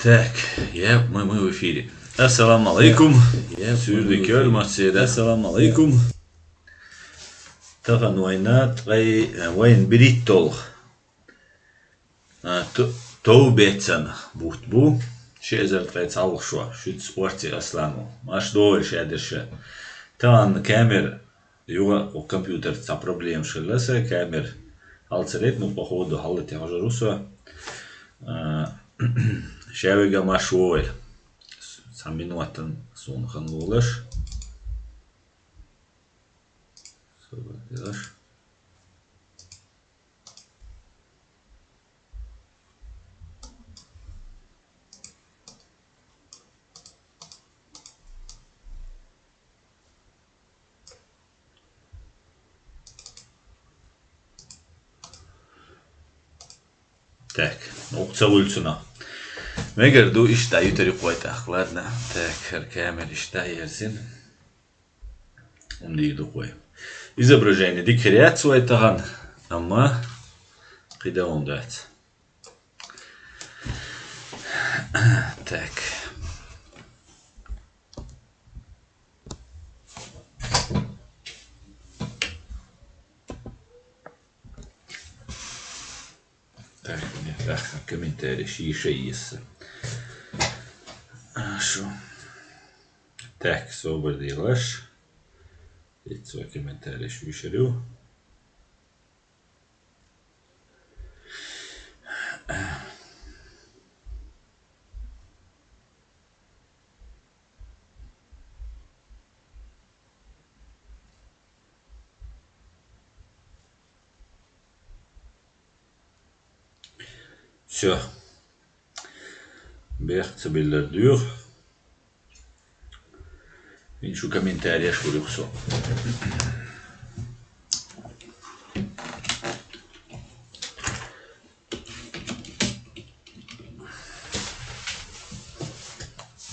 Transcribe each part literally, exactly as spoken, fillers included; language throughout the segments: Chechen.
Так, я, мы, мы в эфире. Ассаламу алейкум. Я, я, Сюрди мы в эфире. Ассаламу алейкум. Тахан вайна ткъай, э, вайна бириттолх. А, т-, тов бецана бутт бу. Ши эзар ткъай цхьалгӀа шо, шуьца Орци Асланов. Маш догӀир шадерша. Тахан камера юха, о, компьютер цхьа проблемаш хилла са, камера хьалцарет, ну, походу, хьаллате хьожар ву со. А, шавега маш вогӀел. Цхьа минотан суна хан лулаш. Собар делаш. Так, укх ца вуьлцина. Мегар ду иштта ютари кхой тӀаккха, ладно. Так, хӀара камера иштта ерзина. Ум дийр ду кхой. Изображение дика хир яц вай тахан, амма кхидӀа ум дац. Так. Так, мне тӀаккха комментарий ши ши еза. А, шо. Так, собар делаш. Ит цо комментарий шуьшарю. Всё. Бехк ца биллар дуьйху. Вин шу комментарияш хуьлуьйху со.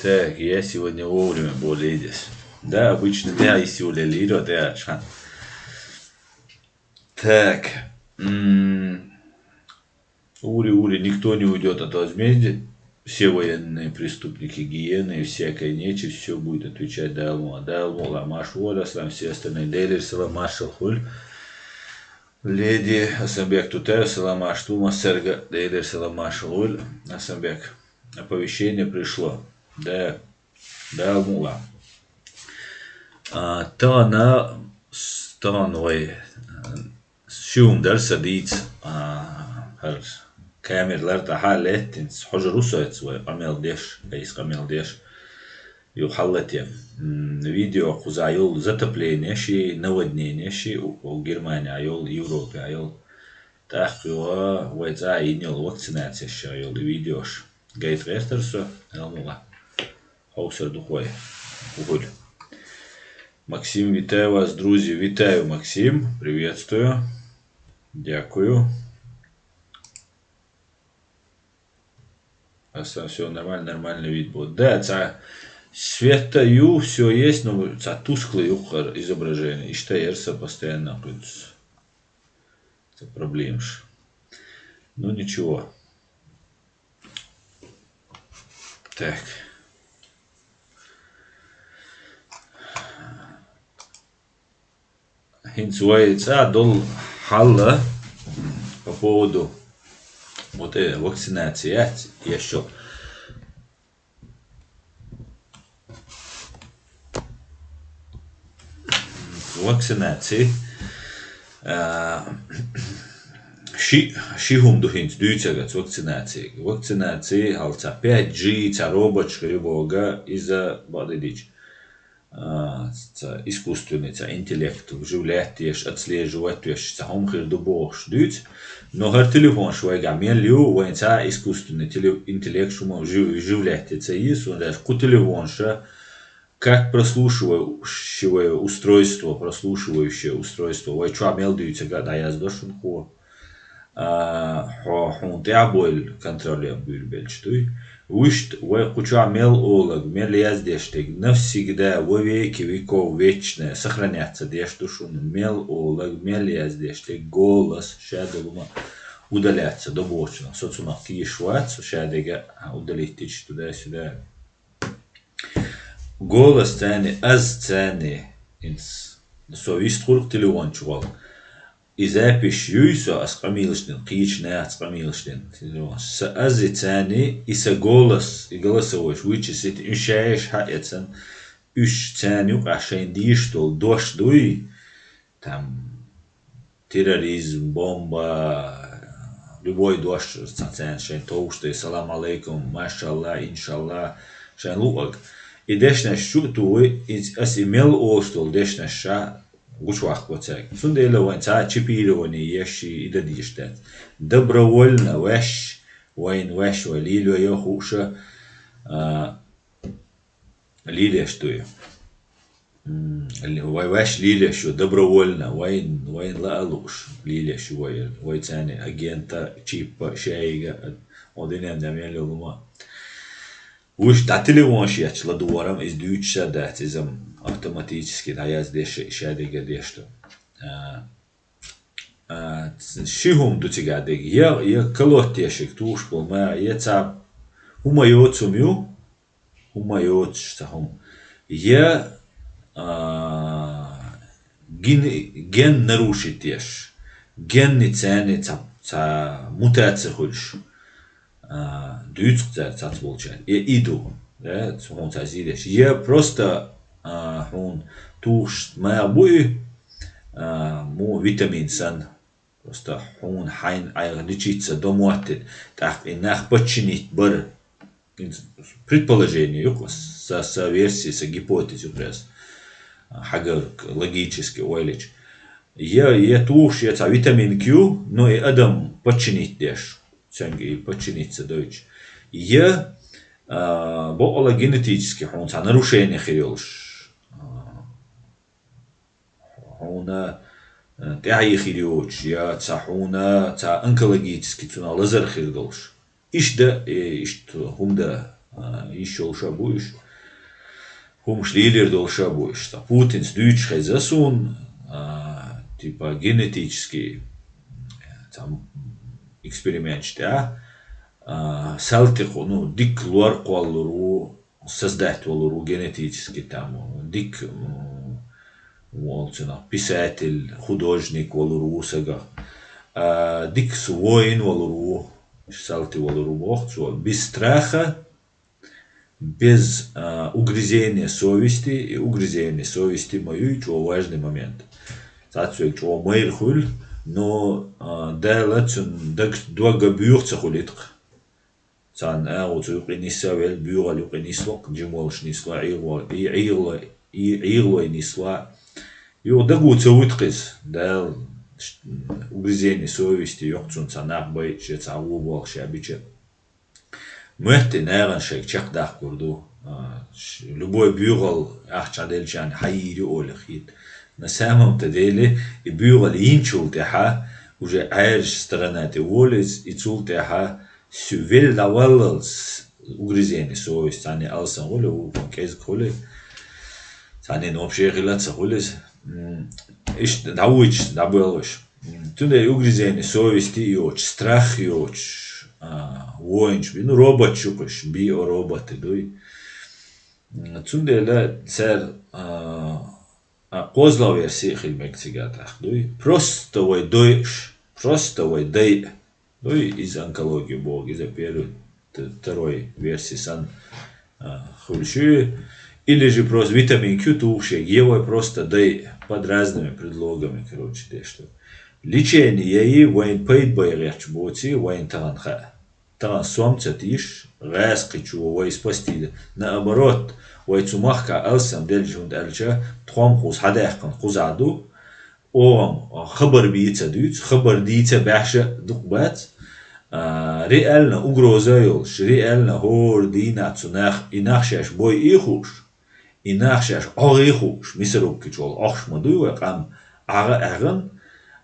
Так, я сегодня вовремя более здесь. Да, обычно, да, и сегодня лиро, да, чхан. Так. М, Ури, ури, никто не уйдет от возмездия. Все военные преступники, гиены и всякая нечисть, все будет отвечать Дала мукъла. Дала мукъла, маш вора, сам все остальные. Делир салам, маршал хуль. Леди Асамбек Тутаев, салам, маш ту, массарга, делир салам, маршал хуль. Асамбек, оповещение пришло. Да. Дала мукъла. А, тахана, с-, тахана вай, а, ши хӀума дара сан дийца, а, хӀара камера лартӀехьа лаьттинца, хьожар ву со эцца вай къамел деш, айса къамел деш. Юха хьаллате. М, видео кхузахь йолу затопление ши, наводнение ши, у, у Германия йолу, Европа йолу. ТӀаккха юха вай цӀа а йина йолу вакцинацеш йолу видеош. Гайта гӀертара со, Дала мукъла. Хьовсар ду кхой. Ухуьлу. Максим, вітаю вас, друзі. Вітаю, Максим. Приветствую. Дякую. А со-, всё нормально, нормальный вид будет. Да, ца света ю, всё есть, но ца тусклый юккъара изображение. Иштта яра сан постоянно кхуьнца. Ца проблемаш. Ну, ничего. Так. ХӀинца вай цӀа долу хьал по поводу вот, э, вакцинации яц, ешо. Вакцинаци. А, ши, ши хӀума ду хӀинца дуьйцург оцу вакцинацига. Вакцинаци хьалха цхьа пять джи, цхьа робочка ю бохург, иза бакъдерг дийцича, а, цхьа искусственный, цхьа интеллект, жив лаьтташ, отслеживать веш, цхьа хӀума хир ду бохуш дуьйцу. Но хӀара телефонаш вайгахь мел ю, вайн цхьа искусственный теле-, интеллект хӀума жив, жив лаьтта ца йийсу, даже кху телефонаш как прослушивающее устройство, прослушивающее устройство. Вай чохь мел дуьйцург а дӀаяздо шуна кхо. А, хьо, хьуна тӀаьхьа бойла контролем буьйлабелча дуй. Вуьшта вай кху чохь мел олаг, мел яздеш дерг, навсегда, во веки веков, вечное, сохранять ца деш ду шуна мел олаг, мел яздеш дерг, голос, шадолу ма. удаляться до бочина. Со цунах кийш вац, ша дега удалить тич туда-сюда. Голос цани, аз цани, инс, со вист хурк телефон чугал. И запись юй со, аз къамилаш дин, кийч наяц къамилаш дин. Са аз и цани, и са голос, и голосовой вычислить, и шаеш ха яцан, уж цани юкъа шайн диш дол дош дуй, там, терроризм, бомба, любой дош, цан шайн товш, да, салам алейкум, машалла, иншалла, шайн луаг. И дешнаш шу туй, ас и мел олш дол дешнаш ша, гуч вахт боцаг. Сун дела вайн ца чипирование еши и да диш дат. Добровольно ваш, вайн ваш, вай лило ё хуша, а, лилеш туй. М, ли-, вай ваш лилеш ю добровольно, вайн, вайн ла алуш лилеш ю вай, вай цани агента, чипа, шайга, один я дам я лума. Уж да телефон шиач ла дуарам из дюча дат, изам автоматически да яз деш, шадега дешто. А, а, ши хум дуцига дег. Я, я колот яшик туш пол, ма, я ца хума йоцум ю, хума йоцш ца хум. Я, а, гин, ген нарушить яш. Ген ни цени ца, ца мутация хульш. А, дюцк ца, ца болча. Я иду. Да, хун ца зидеш. Я просто, а, хун туш ма буй, а, му витамин сан. Просто хун хайн айгъа личица домуатте, так и нах подчинить бар. Предположение юкъас, са, са версия, са гипотез юкъас. Хагар логически ойлич. Я, я туш, я ца витамин Q, но и адам подчинить деш. Ценг и подчиниться дойч. Я, а, бо ола генетически хун ца нарушение хирилш. А, хьуна, э, тӀаьхьа хир йоч, я ца хьуна, ца онкологически цуна лазар хир долш. Иш да, э, ишт хум да, а, иш йолша бу иш. Хумш лилир долша бу иш. Ца Путинс дюч хеза сун, а, типа генетически, ца эксперимент тӀа, а, салтиху, ну, дик луар кваллуру, создать валуру генетически там, дик, м, волчана, писатель, художник валуру сага. А, дик с-, воин валуру, салти валуру бохцо, без страха, без, а, угрызения совести, и угрызение совести маюй, чё важный момент. Цацуй, чё майр хуль, но, а, дала цун даг-, дога бюхца хулитк. Цан агъу цу юкъи ниса вел, бюгъал юкъи нислок, джимолш нисла, игъло, и-, игъло, и-, игъло нисла. Югъ дагу ца вутхиз, дал, ш-, угрызение совести, йохцун ца нах бай, ше ца гъу бол, ше биче. Муьтти нагъан шайг чек дахкур ду. А, ш-, любой бюгъал ахча делчан хайири оле хит. На самом-то деле, и бюгъал инчул тяха, уже айрш страна те волиз, и цул тяха, сю вел даваллал с-, угрызение совесть, цани алсан хули, у кез хули, цани вообще хилаца хулиз. М, иш давуч, дабуэлваш. М, тунде угрызение совести йоч, страх йоч, а, воинч, би, ну, робот шукаш, био роботы дуй. М, тунде ла цер, а, а, козла версия хилмек цигатах дуй. Просто вай дойш, просто вай дой. Ну и из онкологии бог, из первой, т-, второй версии сан, а, хульши. Или же просто витамин Q тушек, его просто дай под разными предлогами, короче, да что. Лечение и вайн пайд байряч боци, вайн таганха. Таган сом цатиш, газ кычу, вай спасти. Наоборот, вай цумахка алсам дельчун дальча, тхом хуз хадахкан хузаду, Оам хабар бийца дуьйц, хабар дийца баьша дукъ бац. А, реально угроза йолуш, реально хӀора дийнахь цу нах, и нах шаьш бой ийхуш, и нах шаьш ӀогӀийхуш, мисарубки чӀол Ӏохуш ма дуй вай къам ӀагӀа аьгӀан,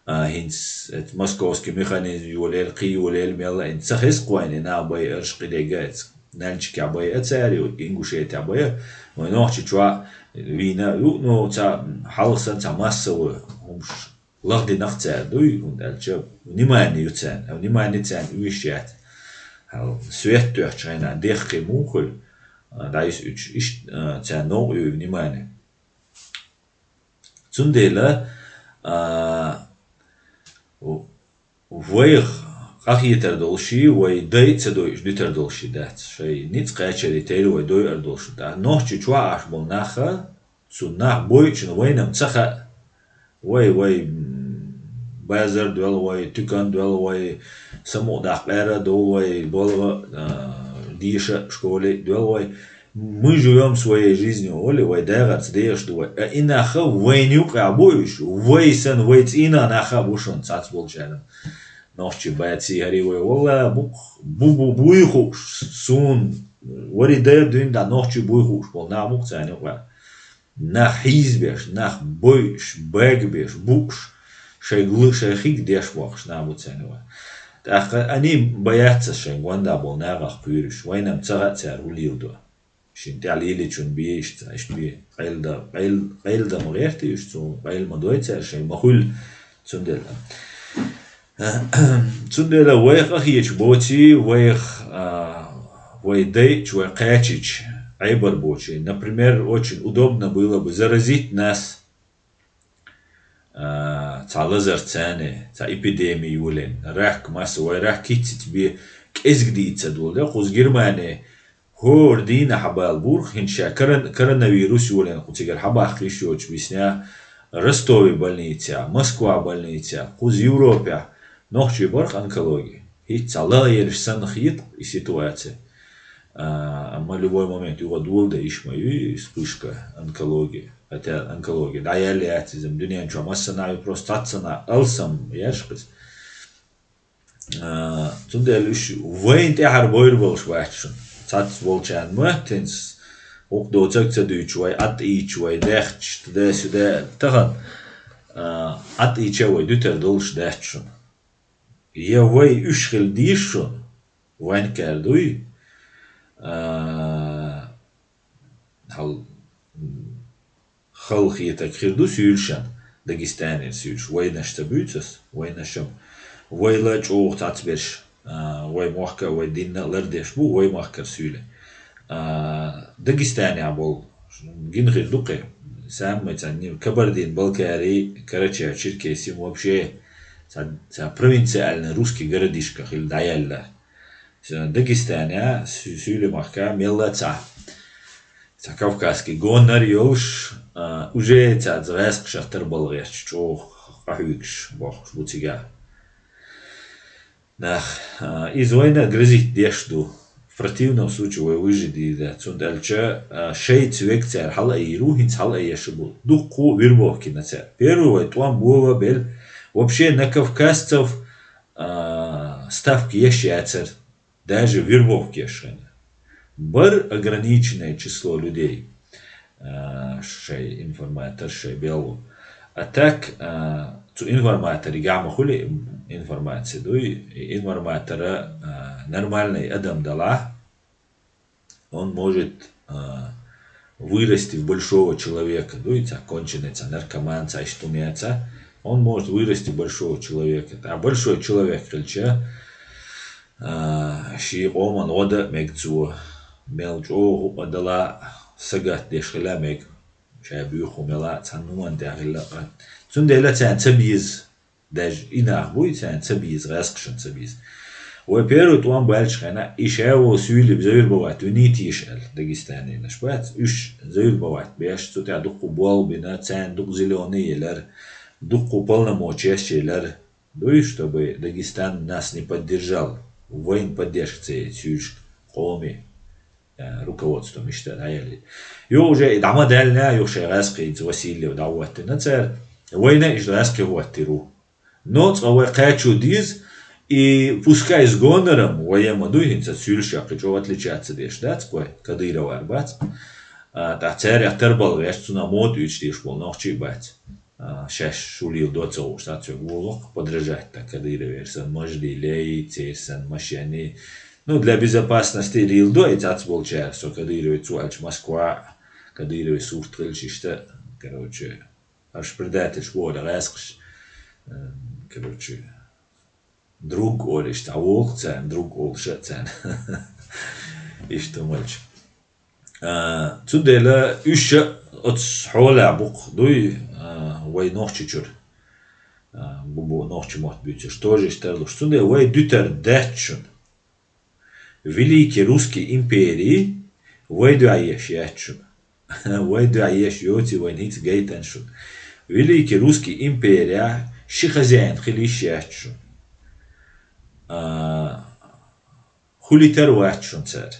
а, хӀинц эт московский механизм йолел, кхий йолел мелла, хӀинц ца хеза кхойна, и нах бай арш къидега эц. Нальчикехь байа цара, Ингушетехь байа, вайн Нохчийчохь вийна ю, ну, ца хьалха санна ца массовый хӀумаш Лахдинах цара дуй, хӀунда аьлча внимание ю царна. А внимание царна уьш яц. Хьал свет тоьхча хьайна дехкхий мухуй, а, дӀа иза уьч, иштта, а, царна новкъа ю внимание. Цундела, а, в-, вайх къахетар долуш и, вай дай ца дойуш дуьтар долуш и дац. Шай ницкъ кхачари тайра вай дойур долуш. ТӀаккха нохчи чохь Ӏаш болу наха, цу нах бойчун вайнам ца хаьа. Вай, вай, м, базар доьлу вай, туькан доьлу вай, самукъадаккха къера а довлу вай, болу, а, деша а, школе а доьлу вай. Мы живём своей жизнью, олий, вай дагӀарца дехаш ду вай. А и нах вайна юкъахь бу уьш, вай санна, вай цӀийнан нах а бу шуна цхьацца болчарна. Нохчий баций хӀара вай, валла, бу-, бу-, бу-, буй хууш, суна, вари дайр дуьйна дӀа нохчий буй хууш болу нах бу-кх царна юкъахь. Нах хьийзабеш, нах бойуш, багабеш, бууш, шайга лу-, шайн хиг деш бохуш нах бу царна юкъахь. ТӀаккха ани бан яц ас шайн гонда болу нахах кхуьйруш, вайнам ца хаьа цара хӀун леладо. Шен тӀехь лелийчун бе иштта, иштта бе. Къайлада-, къайл-, къайладан ма гӀерта уьш, цунна къайла ма дой цара, шайн ма хуьлу. Цундела. Цундела вайх къахеташ боций, вайх, а, вай дайча, вай кхачича, Ӏебар боций. Например, очень удобно было бы заразить нас, а, цхьа лазар царна, цхьа эпидеми йолийна, рак масса, вай рак кицица бе кӀезиг дийца долу, де, кхуза Германи хӀора дийнахь бала бурх, хӀинца ша корон-, коронавирус йолийна кху цигара хьабаккха йиш йоцуш биснехь, Ростове больницехь, Москва больницехь, кхуза Европехь нохчий барх онкологи. ХӀинца цхьа лаераш санна хета и ситуация. А, амма любой момент юха доладе йиш ма ю и вспышка онкологии. Хотя онкология дӀаяьлла яц иза, дуьнен чохь массанхьа ю, просто цхьаццанхьа алсам еш кхиз. А, цундела уьш вайна тӀаьхьара бойр болуш бац шуна. Цхьацца болчарна моьттинца, гӀукху доцург ца дуьйцуш вай, ӀатӀийча вай, даьхча, туда-сюда, тахана, а, ӀатӀийча вай дуьтар долуш дац шуна. Я вай уьш хила дийша шуна, вайн кара дуй, а, хьал, м, халахетарг хир ду суьйлашан, Дагестанера суьйлаш. Вайнаш ца буьйцу ас, вайнаш ам. Вайла чӀогӀа цхьацберш, а, вай мохка а, вай динна а лардеш бу, вай махкара суьйле. А, Дагестанехь болу, гина хир ду кхе, самый цхьа ни-, Кабардин-Балкари, Карачаево-Черкесим вообще цхьа, цхьа провинциальный русский городишка хила дӀаяьлла. Ца Дагестанехь, Су-, Суьйле махка мелла а цхьа, цхьа кавказский гонор йолуш, а, уже цаьрца гӀаьскхашах тарбала гӀерташ чӀогӀа къахьуьгуш бохуш бу цигахь. Нах, а, иза вайна грозить деш ду. В противном случае вай выжить дийр дац. Цундела аьлча, а, шайца вег цара хьала а йийр ву, хӀинца хьала а еш а бу. Дуккху вербовка йина цара. Первый вай тӀом бова бел, вообще на кавказцев, а, ставка еш яцара. Даже вербовка еш хьайна. Бар ограниченное число людей, а, шай информатор, шай беллу. А так, а, цу информаторе гамма хули информация дуй, и информатора, а, нормальный адам дала, он может, а, вырасти в большого человека, дуй, ца конченый, ца наркоман, ца иштумеца, он может вырасти в большого человека. А большой человек хилча, а, ший къоман гӀо дан а мега цо, мел чӀогӀа хӀуъа дала, сагатдеш хила а мега, ша буьйху мела, цхьанна хӀуманна тӀехь хила а. Цундела царна ца беза, даже и нах буй, царна ца беза, гӀаьскхашна ца беза. Вай первый тӀом баьлча хьайна, и ша вон суьйле завербовать винийта йиш аьлла, дагестанинаш бац, уьш завербовать беш, цу тӀехь дуккху болх бина, царна дуккху зелёный елар, дуккху полномочияш елар. Дуй, чтобы Дагестан нас не поддержал, вайн поддержка ца яйта суьйшка, къоми, э, руководством иштта дӀаелли. Юха уже и дӀа ма даьллина, юха шайн гӀаьскхийца Васильев дӀахӀоттина цара. Вайна иштта гӀаьскхи хӀоттийр ву. Но цкъа вай кхачо деза, и пускай с гонором, вай ма дуй хӀинца суьйлаш яккхий чӀогӀа отличаться деш дац, кой, Кадыровар бац. А, тӀаккха царех тарбала гӀерташ, цунах мода уьйцуш деш болу нохчий бац. А, шаьш шу леладо ца хууш, цхьацца верг волу-кх подражать дан Кадыровера санна, мажди лей, церан санна машени. Ну, для безопасности леладо и цхьацца болчара, со Кадыровец ву аьлча, Москва, Кадырове сурт хилча иштта, короче, аш предательш бу ара гӀаьскхаш. Э, короче, друг олиш, цхьа волк царна, друг олуш а царна. Иштта хӀумалча. А, цундела уьш а оцу хьолехь бу-кх дуй, а, вай Нохчийчуьра, а, бу-, бу-, нохчийн мотт буьйцурш, тоже иштта тарлуш. Цундела вай дуьтар дац шуна. Великий русский империи вай дуьхьа еш яц шуна. Вай дуьхьа еш йоций, вайна хӀинца гайтина шуна. Великий русский империя ши хозяин хила йиш яц шуна. А, хулийтар вац шуна цара.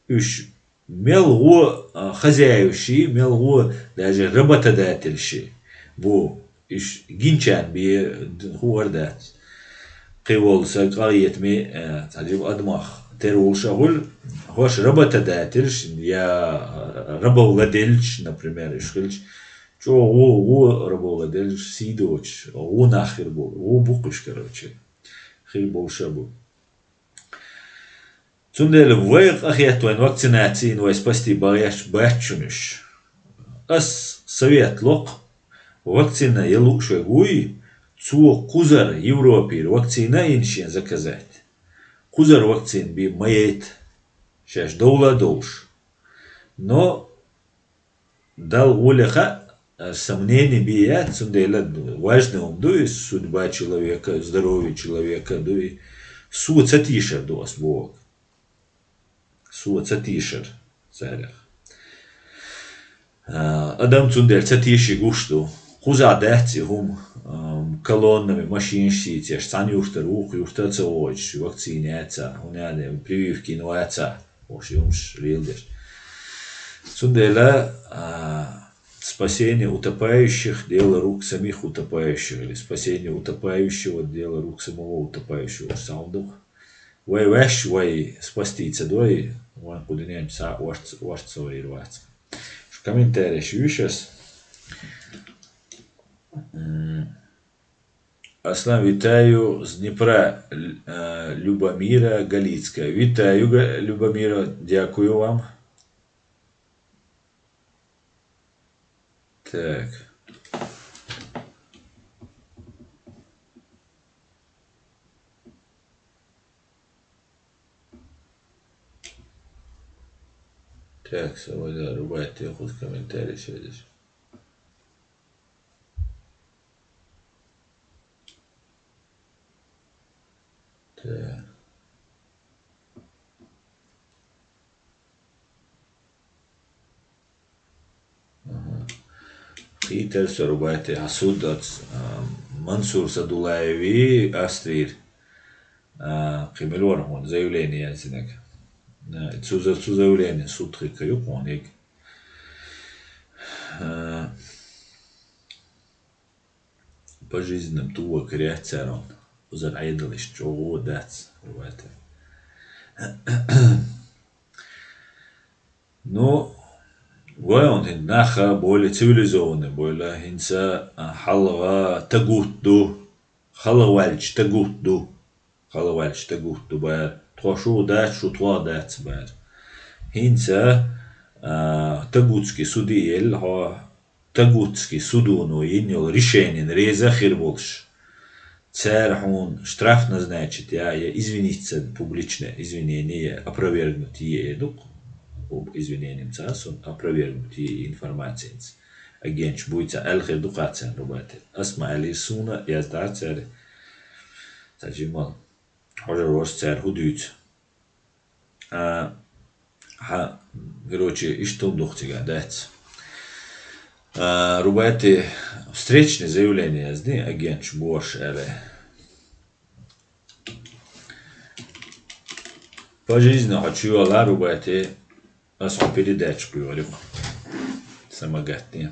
Уьш мел гӀо, а, хозяевши, мел гӀо даже работодательши бу, уьш гинчарна бен хуур дац. Кхин волу сан къахетаме, а, цхьа жима адамах тера волуш а хуьлу, хӀорш работодательш я рабовладельцаш, например, уьш хилча, чӀогӀа гӀо, гӀо рабовладельцаш, сий доцуш, гӀо нах хир болу, гӀо бу-кх уьш, короче, хир болуш а бу. Цундела вай къахетта вайн вакцинацина вай спасти бахьаш бац шуна уьш. Ас совет ло-кх, вакцина ян лууш верг вуй, цо кхузара Европера вакцина а йина шен заказать. Кхузара вакцина бен ма яйта, шаьш довла а довлуш. Но Далла гӀоле хаьа, сомнение бен яц, цундела важный хӀума ду иза, судьба человека, здоровье человека ду и. Со ца тешар ду ас боху. Со ца тешар царех. А, адам цундела ца теший гуш ду. Кхузахь дац и хӀума, ам, колоннами машинаш сийцеш, цхьана юьртара вукху юьрта а ца воьдуш, вакцина яьцахь, хӀунда аьлла прививка йина вацахь. Уьш юмаш леладеш. Цундела, а, спасение утопающих — дело рук самих утопающих, или спасение утопающего — дело рук самого утопающего. Уьш цхьа хӀума ду-кх. Вай ваьш, вай спасти ца дой, вайн кху дуьнен чу схьа орц-, орц ца вайр вац. Уьш комментареш вуьйш ас. М, Аслан, вітаю з Дніпра, Л-, е, Любомира Галицька. Вітаю, Га-, Любомира, дякую вам. Так. Так, сегодня рубать трёх из комментариев сегодня. Так. Ага. Хийтар со рубайте, хьан суд оц, а, Мансур Садулаеви Австрийр. А, кхин мила вара хьуна заявление яздинарг. А, цу за-, цу заявление суд хир ка ю хьуна иг. А, Пожизненным ту вакарехь царун. Узар Ӏедал иштта чӀогӀа дац, ваьтта. Ну, вай он хӀинца наха более цивилизованный бойла, хӀинца, а, хьалха тагут ду, хала ваьлча тагут ду. Хала ваьлча тагут ду бара. Тхо шух дац, шу тхох дац бара. ХӀинца, а, тагутский суде елла хьо, тагутский судуно йина йолу решенина реза хир болуш. Цара хьуна штраф назначить я, я извиниться, публичное извинение, я опровергнуть е ду-кх. Об извинением ца сун опровергнуть е информациянца. Агенташ буй ца аьлла хир ду-кх царна рубате. Ас ма аьллий, суна яздахьара цара. Ца жимал. Хьожа рош цара хӀу дуьйцу? А, хьан, короче, иштта хӀума ду-кх цигахь, дац. А, рубате встречное заявление яздина агенташ бош аьлла. По жизни хьо чуйолла рубате, ас хьо передача кхоьхьариг. Самогатни.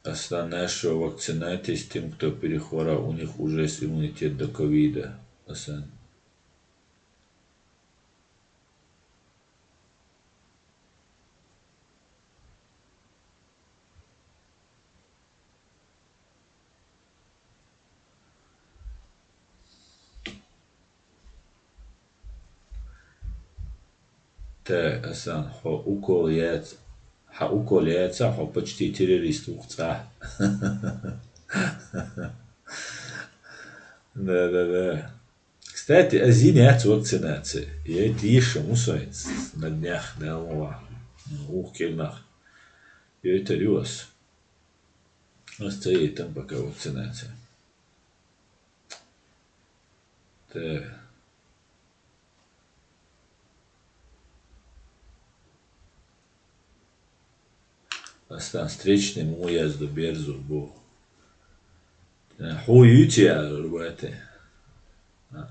Аслан, наша вакцинайтесь, тем, кто перехворал, у них уже есть иммунитет до ковида. Аслан. Тэ, Асан, хьо укол яц, Хьа укол яцахь, хьо почти террорист ву-кх цкъа. Да, да, да. Кстати, аз йинаяц вакцинаци. Яйта йиш я-кх со хӀинца на днях, Дала мукъалахь. Вукху кӀирнах йойтур ю ас. Ас ца йойтур пока вакцинаци. Так. Ас царна встречный мо язду, берзо боху. Хьо юьйцу яра, Рубати?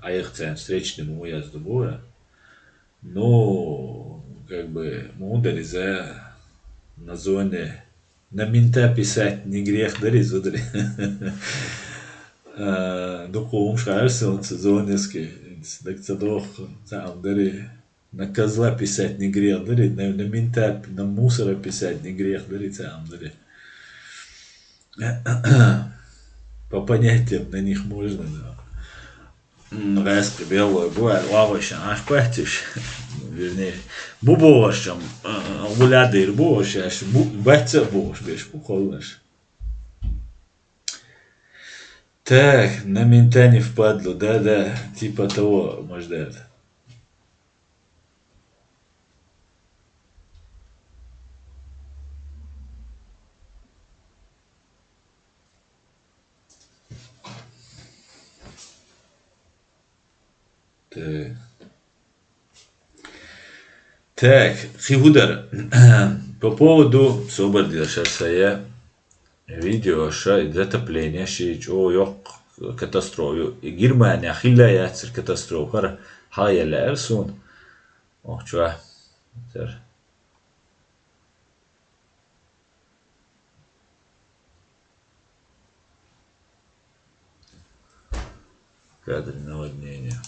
Айхьа царна встречный мо язду боху. Ну, как бы, мо дар иза, на зоне, на мента писать не грех дара иза, зударий. А, дукха хӀумнаш хаьара суна цу зонески, дага ца доху, цхьа хӀума дара. На козла писать не грех дара, на, на мента, на мусора писать не грех дара, цхьа хӀума дара. По понятиям на них можно, да. М, гӀаьскхи беллой бу аьлла, вагӀойшан Ӏаш бац уьш. Вернее, бу бохурш-м, а, а, гӀуллакх дийр бу уьш, аш бу, бац а бохуш берш бу кхолларш. Так, на мента не впадло, да, да, типа того, может, это. Так. Так, кхин хӀун дара? По поводу, собар де, ша сая видео, ша затопление, ши чӀогӀа йоккха катастрофа ю. И Германия хилла яцара катастрофа, хӀара хьалха яьлла аьлла суна. Ох, чуьра. Тера. Кадры наводнения.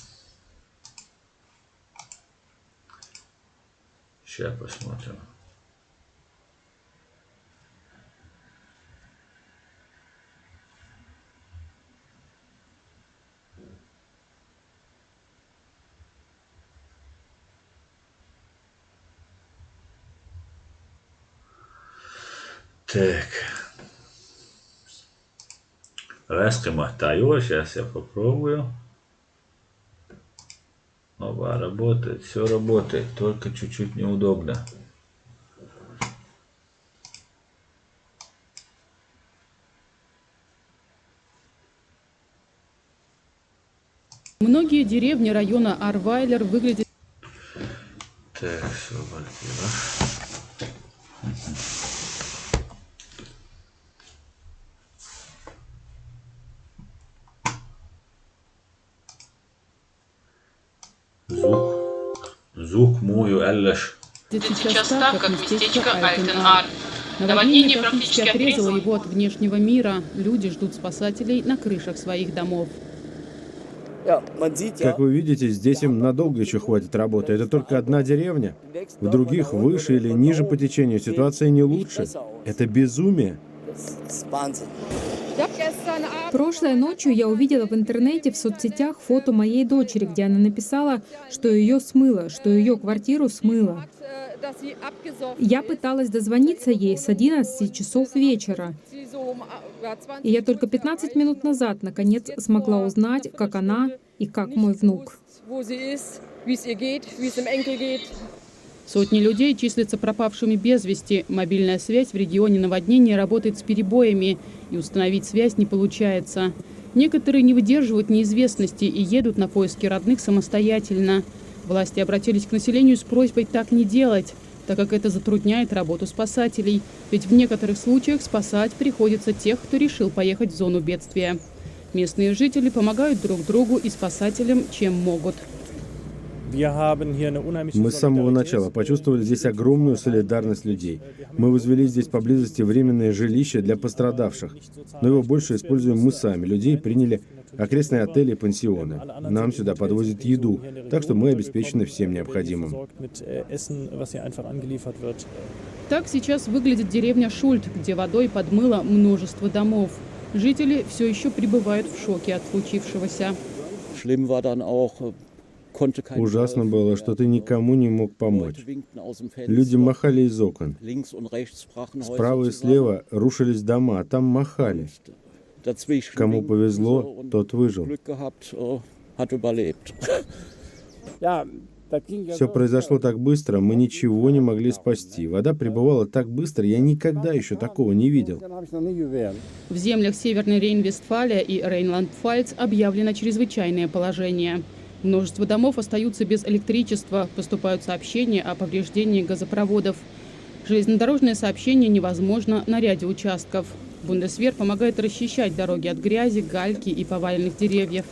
Ща посмотрим. Так. Раз кхин ма тайо, щас я попробую. Опа, работает, всё работает, только чуть-чуть неудобно. Многие деревни района Арвайлер выглядят... Так, всё, валь пиво. Зук. Зук муй ю аьллаш. Сейчас так, как местечко Альтен-Ар. Наводнение практически отрезало его от внешнего мира. Люди ждут спасателей на крышах своих домов. Как вы видите, здесь им надолго ещё хватит работы. Это только одна деревня. В других, выше или ниже по течению, ситуация не лучше. Это безумие. Прошлой ночью я увидела в интернете, в соцсетях фото моей дочери, где она написала, что её смыло, что её квартиру смыло. Я пыталась дозвониться ей с одиннадцати часов вечера. И я только пятнадцать минут назад, наконец, смогла узнать, как она и как мой внук. Wo sie ist, wie es ihr geht, wie es dem Enkel geht. Сотни людей числятся пропавшими без вести. Мобильная связь в регионе наводнения работает с перебоями, и установить связь не получается. Некоторые не выдерживают неизвестности и едут на поиски родных самостоятельно. Власти обратились к населению с просьбой так не делать, так как это затрудняет работу спасателей, ведь в некоторых случаях спасать приходится тех, кто решил поехать в зону бедствия. Местные жители помогают друг другу и спасателям, чем могут. Мы с самого начала почувствовали здесь огромную солидарность людей. Мы возвели здесь поблизости временное жилище для пострадавших, но его больше используем мы сами. Людей приняли окрестные отели и пансионы. Нам сюда подвозят еду, так что мы обеспечены всем необходимым. Так сейчас выглядит деревня Шульт, где водой подмыло множество домов. Жители всё ещё пребывают в шоке от случившегося. Schlimm war dann auch, äh, Ужасно было, что ты никому не мог помочь. Люди махали из окон. Справа и слева рушились дома, а там махали. Кому повезло, тот выжил. Все произошло так быстро, мы ничего не могли спасти. Вода прибывала так быстро, я никогда еще такого не видел. В землях Северной Рейн-Вестфалия и Рейнланд-Пфальц объявлено чрезвычайное положение. Множество домов остаются без электричества, поступают сообщения о повреждении газопроводов. Железнодорожное сообщение невозможно на ряде участков. Бундесвер помогает расчищать дороги от грязи, гальки и поваленных деревьев.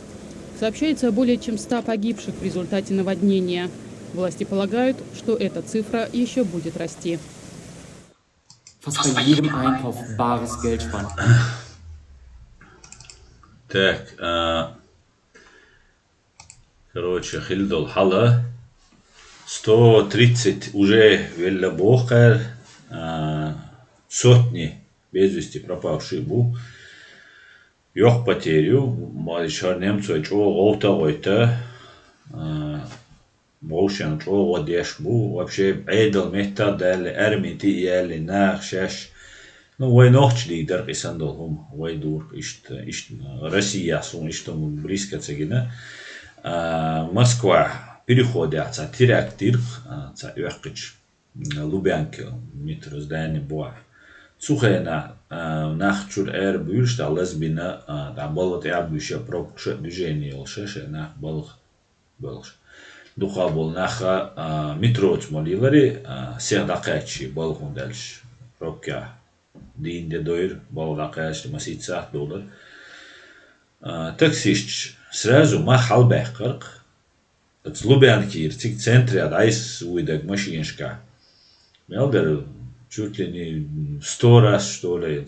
Сообщается о более чем ста погибших в результате наводнения. Власти полагают, что эта цифра еще будет расти. Fast bei jedem Einkauf bares Geld sparen. Так, а, короче, хилдол хьала сто тридцать уже велла бохар, а, сотни без вести пропавшие бу. Йох потерю, ма шар немцой чо гъовта гъойта, а, Вовшен чӀогӀа деш бу, вообще Ӏедал меттах далли, арми тӀе яьлли, нах шаьш. Ну, вай нохчий дийдар къисан дол хӀума, вай дурх иштта, иштта Россия сун иштта хӀума близко ца гина. А, Москва переходе цхьа теракт дирх, а, цхьа оьхкхича, Лубянка метро здание бохь. Цу хенахь, а, нах чуьра ара буьйлуш, тӀаккха лазбина, а, тӀаккха балха тӀе а буьйша, пробкаша а, движение йолуша, шайн нах балха. Белхаш. Дукха болу наха, а, метроца ма леларе, а, сех дӀакхаьччи балхун даьлча, пробкехь дийна де дойра, балха дӀакхаьччи масийтта сахьт долара. А, таксисташ сразу мах хьалабаьккхарх. Оцу Лубянкера цига центре дӀайса вуйдаг машинашкахь. Мел дара, чуть ли не сто раз, что ли,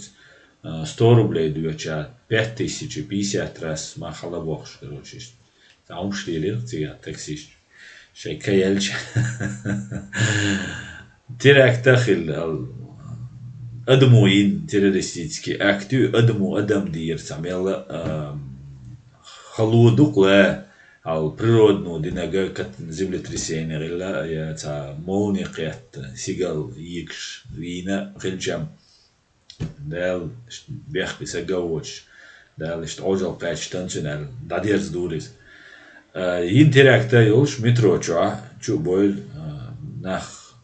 а, сто рублей доьча, пять тысяч и пятьдесят раз мах хьалабохуш, короче, иштта. Цхьа хӀумаш лелира цигахь таксисташ. Шайн ка яьлча. Теракт а хилла, ал-, адамо йина террористический акт ю, адамо адам дийр цхьа мелла, а, хало дукха ла, ал природно динага кат-, землетрясение гӀилла, я цхьа молния кхетта, сигал йийгаш вийна хилчам. Дала иштта бехке сага воцуш, Дала иштта Ӏожалла кхаьчча танцуьнал дӀадерза дур иза. А, йина теракт а йолуш метро чохь чу а бойла, а, нах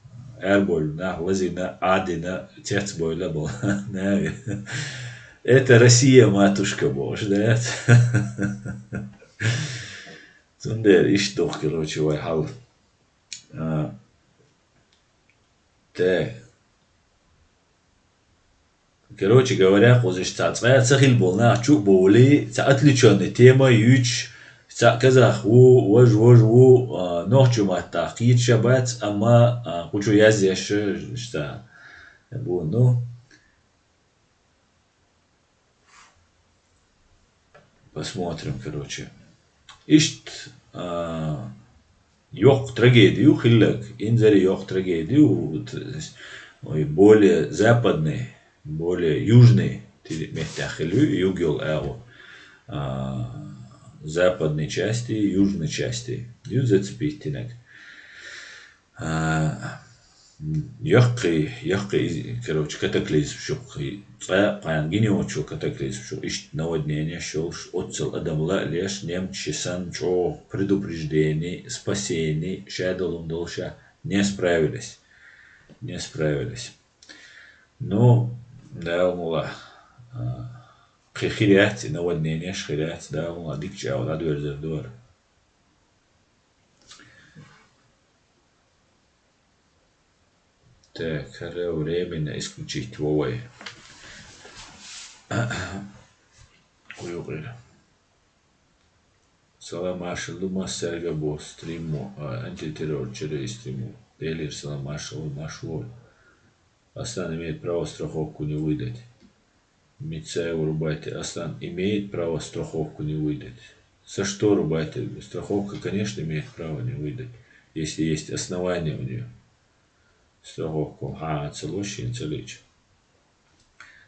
арабойла, нах лазийна, Ӏадина, цецбойла а бо. Нави. Это Россия, матушка, бохуш, да? Цундела иштта доху, короче, вай хьал. А, те. Короче говоря, кхуза иштта цхьа цкъа а ца хилла болу нах чу а бовлий, цхьа отвлечённый тема юьйцуш, цхьа казах ву, важа, важа ву, а, нохчийн маттахь кхеташ а бац, амма, а, кху чу язъеш а иштта бу, ну. Посмотрим, короче. Иштта, а, йоккха трагеди ю хилларг, инзаре йоккха трагеди ю, т-, ой, более западный, более южный ти-, меттехь хилла ю, юг йолу агӀо. А, западной части, южной части ю зацепить динарг. А, яккхий, яккхий, короче, катаклизм шу, цкъа а кхана гина йоцучу катаклизм шу, иштта наводненеш йолуш, оццул адам лаалеш, немцашна санна чӀогӀа предупреждение, спасение, ша долун долуша не справились. Не справились. Ну, Дала мукъ лахь, а, кхин хир яц и наводненеш, хир яц, Дала мукъ лахь, дика чӀагӀо дӀадоьрзур ду хӀара. Так, хӀара временно исключить ву вай. Кху юкъера. Салам маршалла ду массаьрга боху стриму, а, антитеррор чуьра и стриму. Делера салам маршалла, марш ву. Аслан имеет право страховку не выдать. Мицаев Рубайте. Аслан имеет право страховку не выдать. За что Рубайте? Страховка, конечно, имеет право не выдать, если есть основания у неё. Страховку хьан ца ло шен ца лиъча.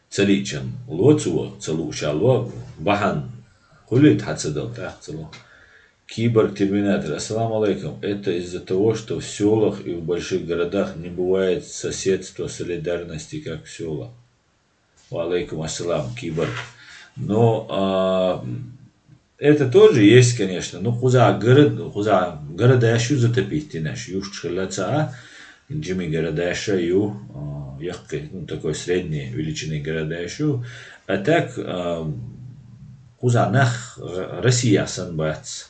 Ца лиъчан ло цо, ца лууша ло, бахьана хуьлийта хьан ца дала, тӀаккха ца ло. Киборг-терминатор. Ассаламу алейкум. Это из-за того, что в селах и в больших городах не бывает соседства, солидарности, как в селах. Ва алейкум ассалам, Киборг. Ну, а, это тоже есть, конечно. Ну, кхуза город, кхуза город ашу затопить, ты наш, юж чхила ца, Джимми город ашу, ю, а, якки, ну, такой средней величины город ашу. А так, а, кхуза нах Р-, Россия сан бац.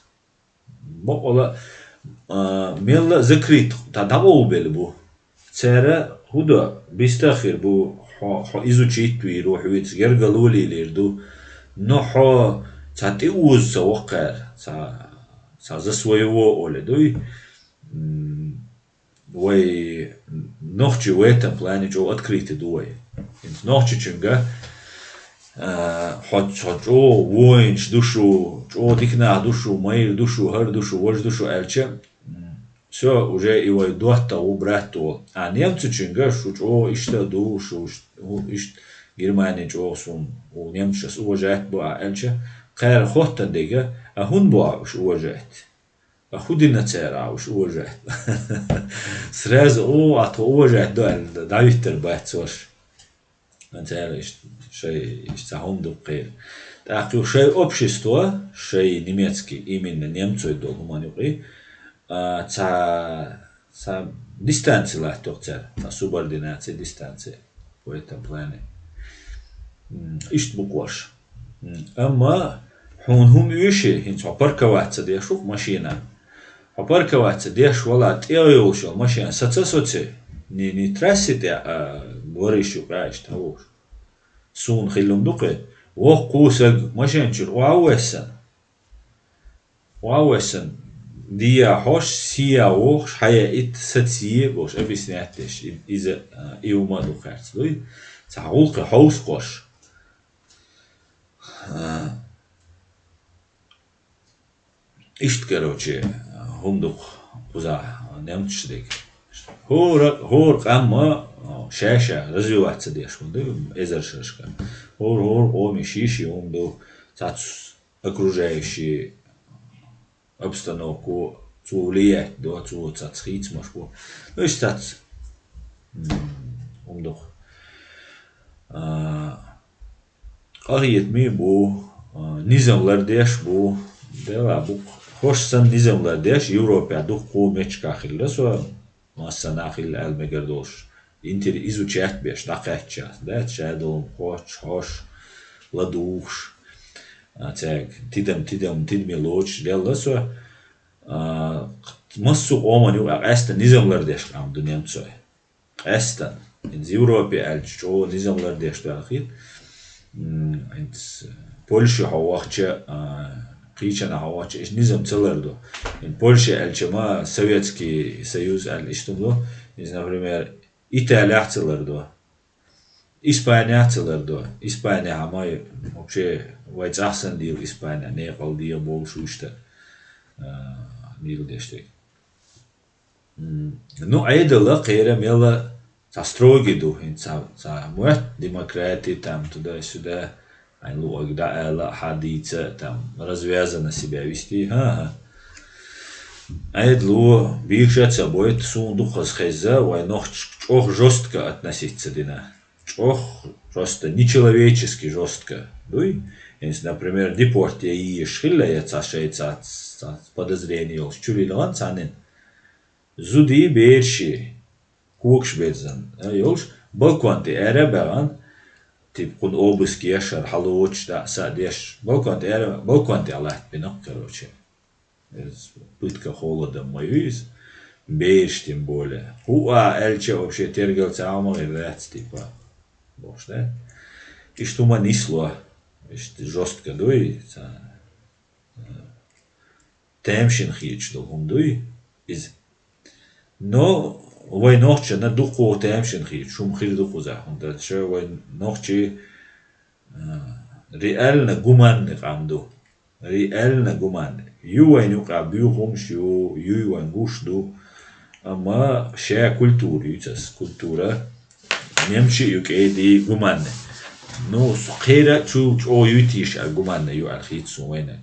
Бокъала, а, мелла закрыт, та дагъул бел бу. Цера худа бистахир бу, хо, хо изучить вир, хо виц гергалули лир ду. Но хо ца ти уз ца вакъар, ца, ца за своего оле дуй. М, Вай нохчи в этом плане чо открыты ду вай. Нохчи чунга, а, хо, хо чо воинч душу, чо дикнах душу, майр душу, хар душу, вож душу алча. Все, уже и вай дуатта у брат то. А немцу чунга шу чо ишта ду, шу ш-, у ишт Германия чо сун, у немцу сейчас уважать бу а алча. Кайр хоттан дега, а хун бу а уж уважать. А худина цера уж уважать. Сразу, о, а то уважать, да, да, Виктор Бацош. Цера иш-, шей, иш цахун дуккер. Так, шей общество, шей немецкий, именно немцой дол, хуман юкъи. А, ца, ца дистанция латтох цера, ца субординация, дистанция. В этом плане. М, ишт букваш. М, амма хун хум юши, хин цо парковаться дешук машина. Хо парковаться деш вала тӀе йолшал машина саца соци. Ни, ни трасси тӀе, а, вариш ю къаьш тавуш. Сун хилум дукъе. Вох кусаг машин чур уав вессан. Уав вессан. Дия хош, сия вохш, хая ит сацие бош, объяснять деш. И-, иза, а, и ума дукъерц. Дуй? Ца гулкъе ховс кош. А, Ишт, короче, хум дукъ кхуза немцаш дег. ХӀора, хӀора къамма шаьша развиваться деш хӀун ду, эзар шашка. ХӀора, хӀора къоми шиши хӀун ду, цац окружающий обстановку цо влиять до, цо цац хийцмаш бу. Ну, иш цац, м, хӀун дукъ. А, Къахетми бу, а, низам лардеш бу, дела бу, хош сан низам лардеш, Европе дукку мечка хилла со, масса нахил алмегар долш. Интер изучать беш, дакъача, да, ча дол, хоч, хош, ладуш, а, цег, тидам, тидам, тидми лоч, дела со, а, массу къоман ю, а, эста низам лардеш, ам ду немцой. Къестан. Из Европе аьлча чӀо низам лардеш дола хит. М, из Польша хьо вахча, а, кхийчана хьо вахча, иш низам ца лардо. Ин Польша аьлча ма Советский Союз аьлла иштум до. Из, например, Италия ца лардо. Испания ца лардо. Испания хьамай вообще вай цӀахсан дил Испания, некъал дия болуш вишта, а, дил дештег. М, ну, Ӏедала кхера мела ца строгий ду, хӀин ца, ца муэт демократи, там, туда-сюда, айн луъаг да ала, хьадийца, там, развязанно себя вести, ха-ха. Ӏедалу, бийша ца бойт, сун духаз хеза, вай нохч чӀох жестко относиться дина. ЧӀох просто нечеловечески жестко. Дуй? Если, например, депорт я еш хилла, я ца шей ца, ца подозрение йолш, чулилган цанин. Зуди берши, кукш беззан, а, йолш, балкон тӀе аьра багӀан, тип, кхун обыск ешар, хьалоч, да, са деш, балкон тӀе аьра, балкон тӀе латт бинак, короче. Из пытка холодом ма юйс, берш тем более. Ху а аьлча вообще тергал ца ама вац, типа. Бохш, да? Иштума нисло, ишт жестко дуй, ца, тӀемашин хийча долу хӀума дуй иза. Но вай нохчана дукхо тӀемашин хийча хӀума хир ду кхуза, хӀунда аьлча вай нохчий, а, реально гуманный къам ду. Реально гуманный. Ю вайн юкъа буьйхумаш ю, юй вайн гуш ду. Амма ша культура ю цас, культура. Немчи ю кӀеди гуманный. Ну, кхера чу чӀо юйтийш а гуманный ю аьлла хийца сун вайна.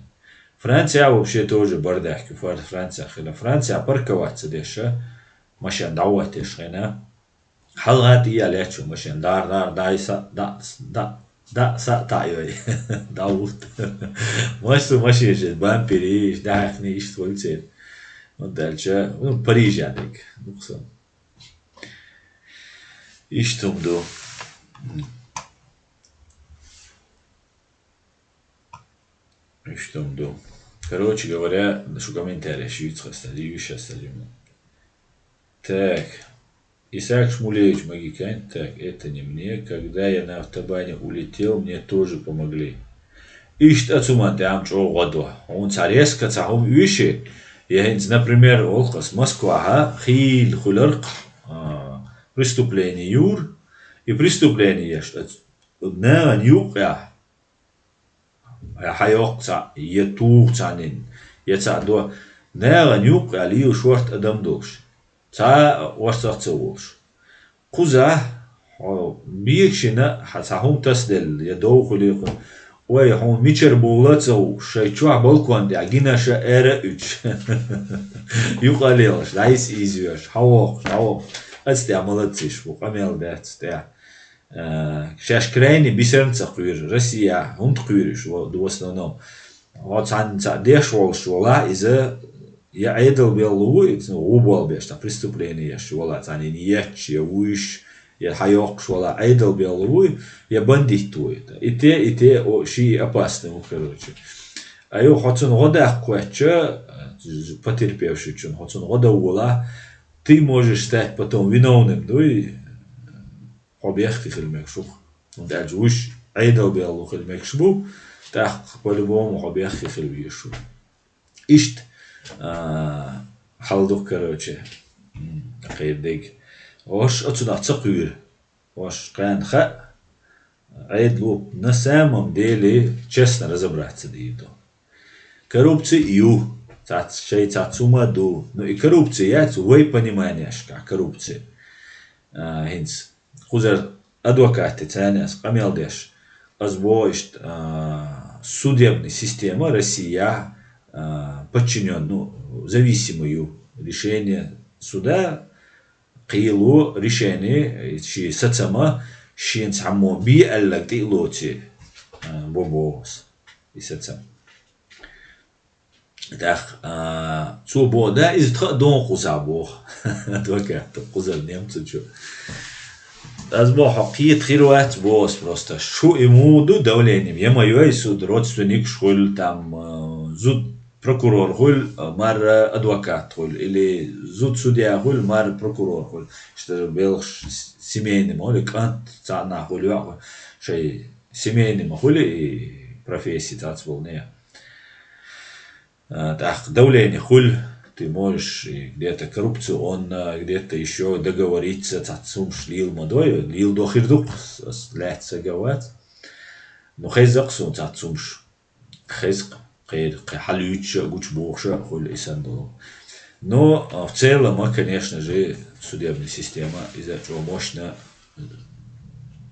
Франция вообще тоже бардак, Франция хила. Франция парковаться деша, машин дӀаваттеш хина. Хьалгати я лечу машин дар дар дай са да да да са та йой. Да вот. Маш су машин же бампери, да хни иш твольцет. Вот дальше, ну, Париж ядик. Ну, ксо. Иштум ду. Иштум ду. Короче говоря, шу комментарий ши вицхаста, ди вишаста, ди. Так. Исаак Шмулевич Магикян. Так, это не мне. Когда я на автобане улетел, мне тоже помогли. Ишт ацуман тям чо году. Он цареска цахум виши. Я хинц, например, олхас Москва, ха, хил хуларк, а, преступление юр. И преступление ешт. Наган юкъя. Хьайокъ ца, е тух цанин, е ца до. Наган юкъя лил шорт адам долш. Ца орцах ца волш. Куза, хьо бекшина, хьа ца хум тас дел, е дов хулику. Ой, хьо мичер була ца у, шай чуа балкон дя, гина ша эра уч. Юкъа лелш, лайс извеш, хьавох, хьавох. Ацтя молодциш, бу къамел дяц тя. Э, шаш крайне бисернца хъуьйр, Россия, хӀунда хъуьйр уьш, в основном. Хьо цхьанца деш волуш вола, иза я Ӏедал белла ву, иза гӀу болу беш, цхьа преступление еш вола, цхьанна ечча, я вуьйш, я хьайоккхуш вола, Ӏедал белла ву, я бандит ву. И те, и те, о, ши опасный ву, короче. А ю хьо цунна гӀо даккхочча, потерпевшичун, хьо цунна гӀо дан вола, ты можешь стать потом виновным, дуй? Хьо бехке хила мегаш ву. ХӀунда аьлча вуьш Ӏедал белла хила мегаш бу, тӀаккха по-любому хьо бехке хила везаш ву. Иштта, а, хьал ду, короче, м, кхайдиг. Ош оцунах ца кхуьйра. Ош кхаьна хаьа, Ӏедал ву, на самом деле честно разобраться дийр ду. Коррупция ю, цац, шай цац хӀума ду. Ну и коррупция яц вай пониманиешка коррупция. А, хӀинца кхузара адвокатти царна ас къамел деш. Аз боху иштта, а, судебный система Россия, а, подчинён, ну, зависимый ю. Решение суда, кхело, решение, ши сацама, шен цхьаммо би аьллаг тӀе а лоций, а, бо боху ас и сацам. ТӀаккха, а, цо боху, да, иза тха а дон кхуза боху. Адвокат кхузара немцу чу. Аз боху, хьо кхета хир вац, боху ас просто. Шу и муха ду давление? Я ма йой суд, родственникаш хуьлу, там, а, зуд прокурор хуьлу, а, мара адвокат хуьлу, или зуд судья хуьлу, мара прокурор хуьлу. Иштта белхаш с-, семейный ма хуьлу, кӀант цхьаъ нах хуьлу, йоӀ хуьлу. Шай семейный ма хуьлу и профессия цхьацца болу нехан. А, тӀаккха давление хуьлу, ты можешь и где-то коррупционно, где-то ещё договориться, цхьацца хӀумаш лийла ма дой, лийла до хир ду-кх, ас лаьцна сага вац. Ну, хеза-кх суна цхьацца хӀумаш. Хеза-кх, кхера, кхе хьалуьйцуша а, гучубохуша а хуьлу и санна долу. Но, а, в целом, а, конечно же, судебная система, иза чӀогӀа мощно,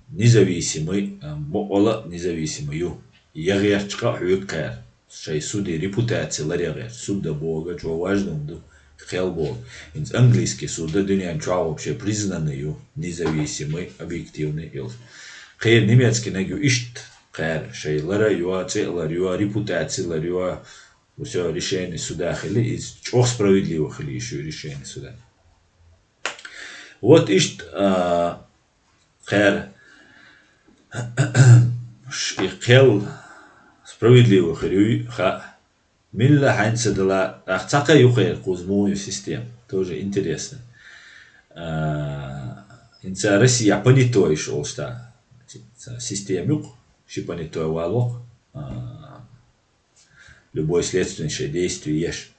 независимый, а, бакъвала а независимый ю. Я гӀерташ къа а хьоьгу кхара. Шайн суди репутаци ларъян гӀерта. Суд дан бохург чӀогӀа важно хӀума ду, кхел боху. ХӀинца английский суд дан дуьнен чохь вообще признанный ю, независимый, объективный йолуш. Кхера немецкийнаг ю иштта кхара, шайн лара а йо, цӀе а лара йо, репутаци лара йо, всё, решение суда хили, иза чӀогӀа справедливо хили йиш ю решение суда. Вот иштта, а, кхара ш-, и кхел справедливо хир юй хаьа. Милла хьаьнца дала, ах, цхьа кхин ю кхера кхуза муха ю система. Тоже интересно. А, хӀинца Россия понятойш олуш та, ца система ю-кх, ши понятой валло-кх. А, любой следственный шайн действие еш.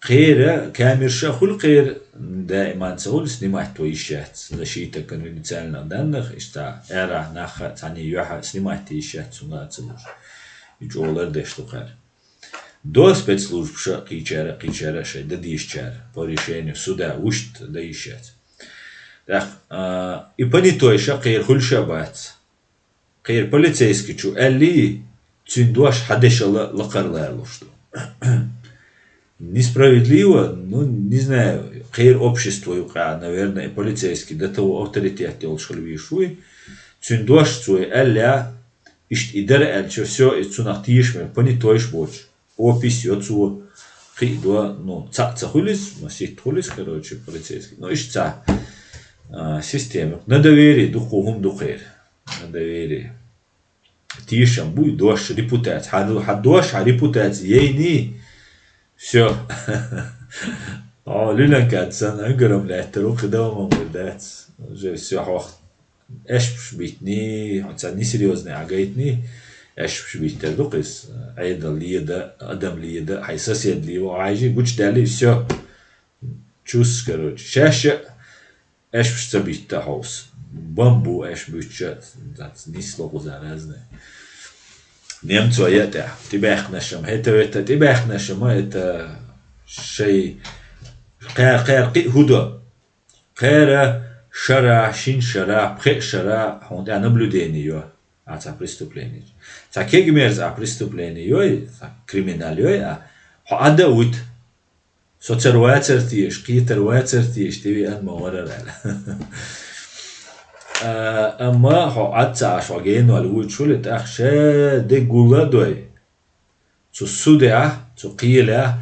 Кхера камерша а хуьлу кхера, даиман ца хуьлу, снимать ван йиш яц. Защита конфиденциальных данных, иштта ара нахха цхьаьна юьхьа снимать йиш яц, цунга а ца луш. И чӀогӀа лардеш ду кхара. До спецслужбаша а кхечара, кхечара а шайн дан дезачара, по решению суда вуьшта дан йиш яц. ТӀаккха, а, и понятойша кхера хуьлуш а бац. Кхера полицейский чу аьллий, цуьнан дош хьан дешала лакхара лоруш ду. Несправедливо, ну, не знаю, кхера общество юкъа, наверное, и полицейский до того авторитет йолуш хила везаш вуй. Цуьнан дош цо и аьлла, иштта и дара аьлча, всё, и цунах тешаме, понятойш боцуш. Опись йо цо, кхин а до, ну, цхьаъ ца хуьлу иза, ну, ситта хуьлу иза, короче, полицейский. Ну, иштта цхьа, а, система. На доверие дукха хӀума ду кхера. На доверие. Тешам буй, дош, репутация. Хьан, хьан дош, хьан репутация яйний? Всё. О, Лиланка санна, ангар-м лаьттар ву, кхидолу ма вара дац. Уже всё, хьох аьшпаш бийтиний, хьо цхьа несерьёзный а гайтиний, аьшпаш бийтар ду-кх иза. Ӏедал леда, адам леда, хьайн сосед ле ву, хьайжи гучудаьллий, всё. Чус, короче. Шаьш а аьшпаш ца битта хьовса. Бамбу аьш буьтча, дац, нисло кхуза разные. Немцо я тӀехь. ТӀебаьхкинаршам, хӀета-вета тӀебаьхкинаршам, это шай кхаьра, кхаьра кхин а хӀу до. Кхаьра шара, шин шара, пхеа шара, хьуна тӀехь наблюдение йо. А цхьа преступление. Цхьа кегамерза а преступление йой, цхьа криминал йой, а хьо Ӏада а вуьту. Со цара вацар теша, кхетар вацар теша, тӀевеана ма варар аьлла. А, амма хьо Ӏад ца Ӏаш, хьо генвал вуьйцуш хуьлу, тӀаккха ша де гулла а дой. Цу судехь, цу кхелехь,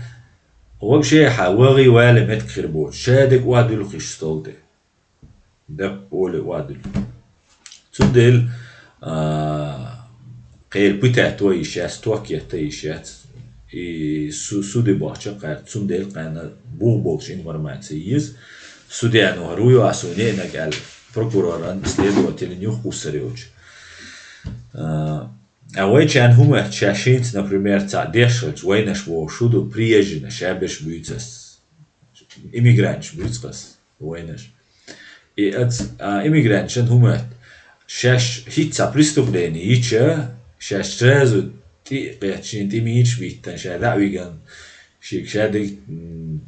вообще хьан вагӀий вале меттиг хир боцу, ша дерг охьадуьллу кхиш стол тӀе. Дап оле охьадуьллу. Цундела, а, кхера пытать а йиш яц, ток етта а йиш яц. И су-, суде бахча кхаьрта, цундела кхаьна бух болуш информация еза. Судьяно хӀара вуй а суна неанаг аьлла, прокуроран, следователан юхакхуссур йоцуш. А, а вайчарна хӀума, ша шинца, например, цхьаъ деш хилча, вайнаш бохуш хӀу ду, приезжина, шаберш буьйцу ас. Иммигранташ буьйцу ас, вайнаш. И ац-, а, иммигранташна хӀума аьлла, шаьш хӀинца цхьа преступление йича, шаьш сразу тӀе а кхетта, шена тӀе мийча биттана, ша дӀа а вигна, шега ша дерг, м,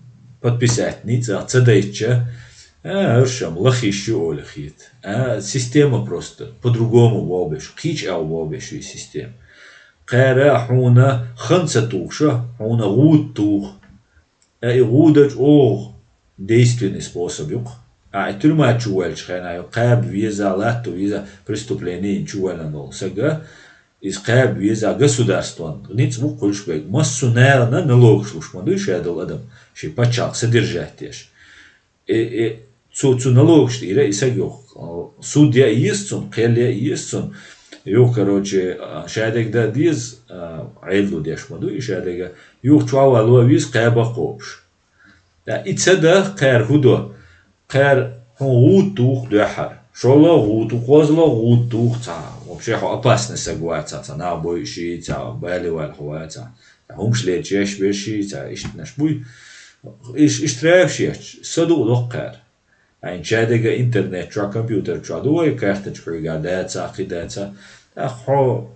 подписать ницкъах ца дайтча, а, хӀоршам лахиш ю олий хета. А, система просто по-другому боху беш, кхечу агӀо боху беш вай система. Кхара хьуна хан ца тухуша, хьуна гӀуда туху. Ткъа и гӀуда чӀогӀа действенный способ ю-кх. Ахьа и тюрьма чу ваьллачу хенахь ю кхаба веза, латто веза, преступление йина чу ваьллина волу сага, иза кхаба веза государстван ницкъ бу-кх хуьлуш берг. Массо а нахана налогаш луш ма дуй ша долу адам, шен пачхьалкх содержать деш. И, и, цу, цу налогаш тӀера и сага юха, а, суд яа еза цунна, кхел яа еза цунна. Юха, короче, а, ша дерг дан деза, а, Ӏедало деш ма дуй ша дерг. Юха чохь вало веза кхаба а кхобуш. Ткъа и ца дан кхара хӀу до? Кхара хьуна гӀуда туху дуьххьара. ШолгӀа гӀуда, кхозлагӀа гӀуда туху цхьа. Вообще хьо опасный саг вац цхьа, цхьа нах бойуш, цхьа бале ваьлла хьо вац цхьа. ХӀумаш лечу еш берш, цхьа иштанаш буй. Иш-, иштта ревшечу, са дукъ доккхара. Хьайн чадига интернет чохь, компьютер чохь ду вай, карточка хьоьга дацахь, кхин дацахь. ТӀаккха хьо,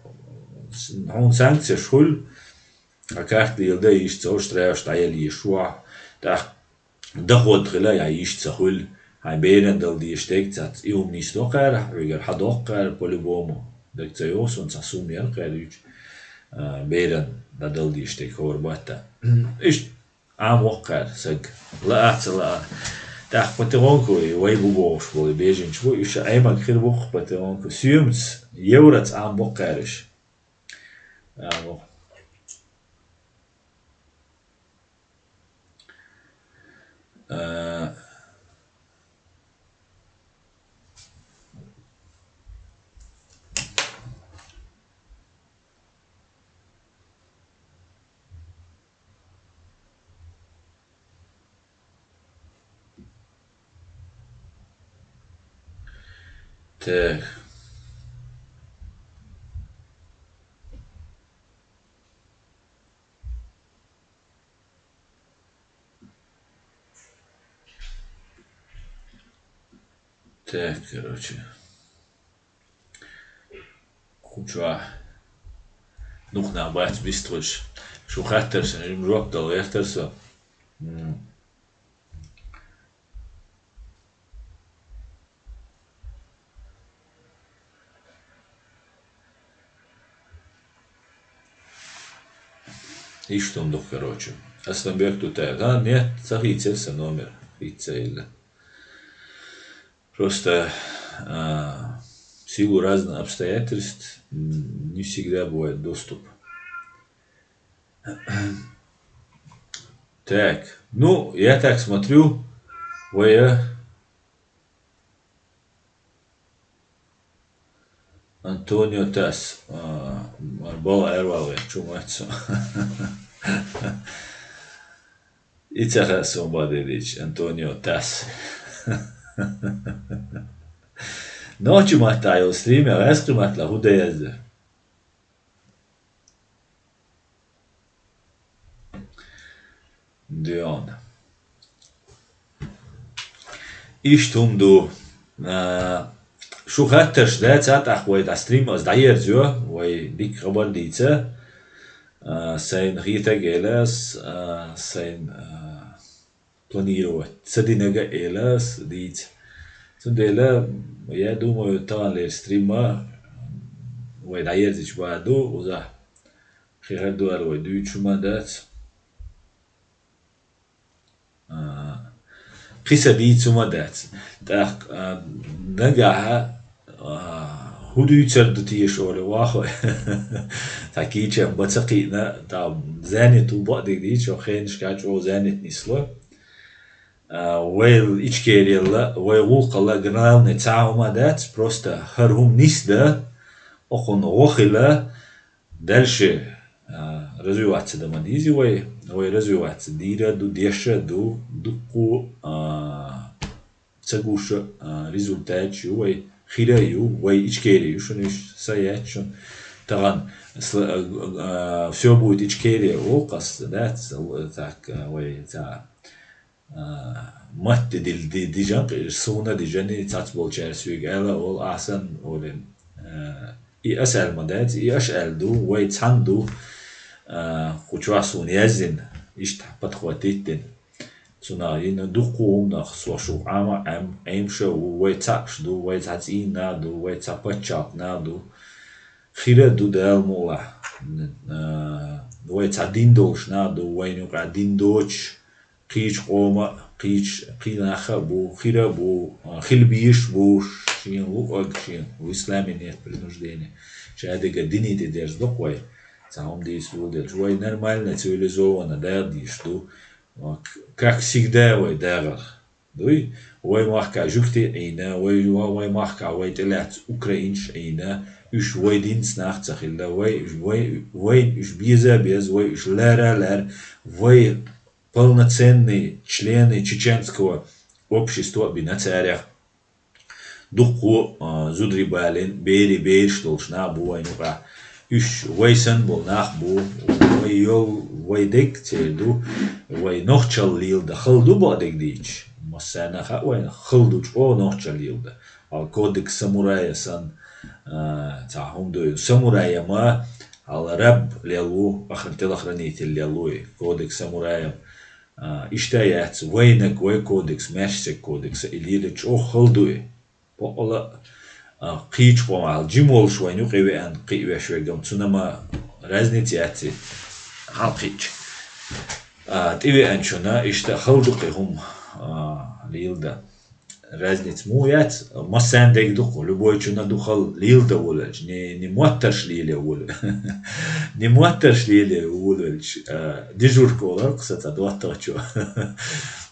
хьуна санкцеш хуьлу, а карта леладан йиш ца хуьлу, штрафаш дӀаяла йиш ву хьан. ТӀаккха доход хила а йиш ца хуьлу, хьайн беран дала дезаш дерг цац, и хӀума нисдо кхара, хьоьгара хьан доккхара, по-любому. Дерг ца йогӀу суна цхьа сумма яра кхара юьйцу, а, беран дӀадала дезаш дерг хӀора батта. Иштта Ӏам воккхара саг. Лаа а ца лаа. ТӀаккха потихоньку вай бу бохуш болу беженцы бу, уьш Ӏемаг хир бу-кх потихоньку. Съемаца, евроца Ӏам боккхараш. Ӏам бу. А, Так. Так, короче. Кху чохь дукха нах бац бистхуьлуш. Шу хаттаршна жоп дала гӀертара со. М. Иштта хӀума ду, короче. Асланбек Тутаев. Да, нет, ца хийцар са номер. Хийца илла. Просто, а, в силу разных обстоятельств, м, не всегда бывает доступ. Так, ну, я так смотрю, вай, а, Антонио Тас, а, бала эрвал вай, чу мацу. И ца хасун бадилич, Антонио Тас. Ночи матаю стриме, вескри матла, худа язда. Дион. Иштта хӀума ду. А, шу хаттарш дац, тӀаккха вай дӀа стрим аз дӀаерзайо, вай дика хабар дийца. А, сайна хетаг элас, а, сайна, а, планировать ца динага элас дийца. Цундела, я думаю, таханлера стрима вай дӀаерзийча баду, уза хи хӀара ду аьлла вай дуьйцуш ма дац. А, кхин са дийца хӀума дац. ТӀаккха, а, нагахьа, а, хӀу дуьйцар ду теша оле вахой. Цхьа кийча ба ца кхиъна, та занят ву бакъдиг дийца, хенашка чӀо занят нисло. А, вай Ичкерелла, вай гӀулакхалла, главное, цхьа хӀума дац, просто хӀара хӀума нисда, окхунна гӀо хила, дальше, а, развиваться да ма дийзи вай, вай развиваться дийра ду, деша ду, дуккху, а, ца гуша, а, результат ю вай, хира ю, вай Ичкери ю, шуна уьш са яц шуна. Тахан сла-, а, а, всё будет Ичкери, о, къас, да, ц-, так, а, вай, ца, а, матте дил-, ди-, дижан, суна дижани, цац болчар суьйга ала, ол асан, олен, а, и ас аль ма дац, и аш аль ду, вай цхьан ду, а, кучва суна язин, ишта подхватить дин. Цуна йина дуккху хӀуманах со шу Ӏама Ӏем, Ӏемша ву, вай цаӀш ду, вай цхьа цӀийна ду, вай цхьа паччалт на ду. Хира ду Дала мула. А, вай цхьа дин долуш на ду, вайна юкъа дин доцуш, кхечу къома, кхечу, кхин наха а бу, хира а бу, а, хила бийш а бу, шен луъаг, шен исламе нет принуждения. Ша дага дине тӀе дерза доккху вай. Цхьа хӀума дийца ву делча, вай нормально, цивилизованно дагӀа дийш ду. К-, как всегда вай дагӀар. Дуй? Вай махка жуьгти Ӏийна, вай, вай махка вай тӀелаьцна украинаш Ӏийна, уьш вай динца нах ца хилла, вай, вай, вай уьш беза а беза, вай уьш лара а лара, вай полноценные члены чеченского общества бина царех. Дуккхо, а, зударий балийна, берий бераш долуш нах бу вайна юкъахь. Уьш вай санна болу нах бу, вай йол, вай дерг церан ду, вай нохчалла леладан хала ду бакъдерг дийцича. Массарна а хаьа вайна хала ду чӀогӀа нохчалла леладан. Хьал кодекс самурая санна, а, цхьа хӀума ду, самурая ма, хьал раб лелла ву, охран-, телохранитель лелла ву и, кодекс самурая. А, иштта яц, вайнаг, вай кодекс, маьршсерг кодекс, и лелийча чӀогӀа хала ду и. Бакъала, а, кхечу къоман хьал жима волуш вайна юкъе веана кхиъ веш верг, амма цунна ма разница яц и хьалкхиъча. А, тӀевеанчунна иштта хала ду кхин хӀума, а, леладан. Разница муха яц, массарна дерг ду кху, любойчунна ду хала леладан волавелча, не, не моттарш лелае волу. Не моттарш лелае волавелча, а, дежурка олар кху сан цхьа доттагӀчо.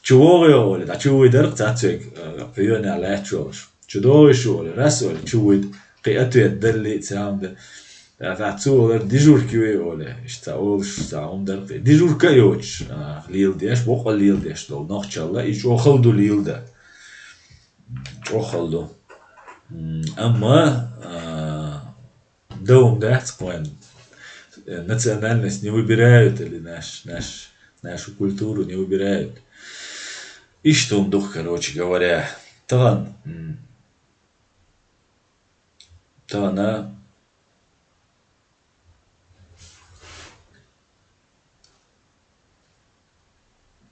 Чу вогӀу йо олий, дӀа чу вуьйдар кху цхьацца верг, а, пхьоьна лаьтташ волуш. Чу догӀуш ю олий, раз олий, чу вуьйда, кхин ответ далли а, цхьа хӀума дан. ТӀаккха цо олар дежурка ю и олий, иштта олуш цхьа хӀума дар кхин. Дежурка а йоцуш, а, леладеш, боккъал леладеш долу нохчалла, и чӀогӀа хала ду леладан. ЧӀогӀа хала ду. М, амма, а, дан хӀума дац кхойн. Национальность не выбирают или наш, наш, нашу культуру не выбирают. Иштта хӀума ду, короче говоря. Тахана, м, тахана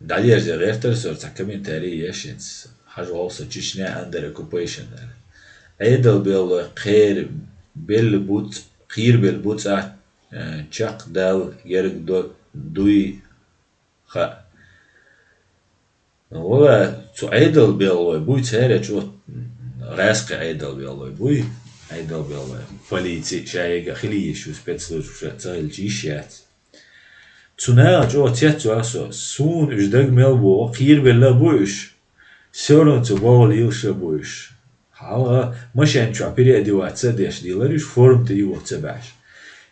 ДӀаерзе гӀертара сора цхьа комментарий еш хӀинца. Хьажа гӀо со Чечня under occupation аьлла. Ӏедал белла кхера белла буц, кхера белла буц а, э, чекхдала герга до, дуй хаьа. Вала, цу Ӏедал беллой буй, церан чӀо гӀаскхи Ӏедал беллой буй, Ӏедал беллой. Полици шайга хили йиш ю, спецслужбаша ца хилча йиш яц. Цу наха чӀо цецваьлла со, суна уьш дага мел боху, кхерабелла а бу уьш, всё равно цу боху лелаш а бу уьш. Хьалха машен чохь переодеваться а деш дийлар уьш, форма тӀе юха ца баьхьаш.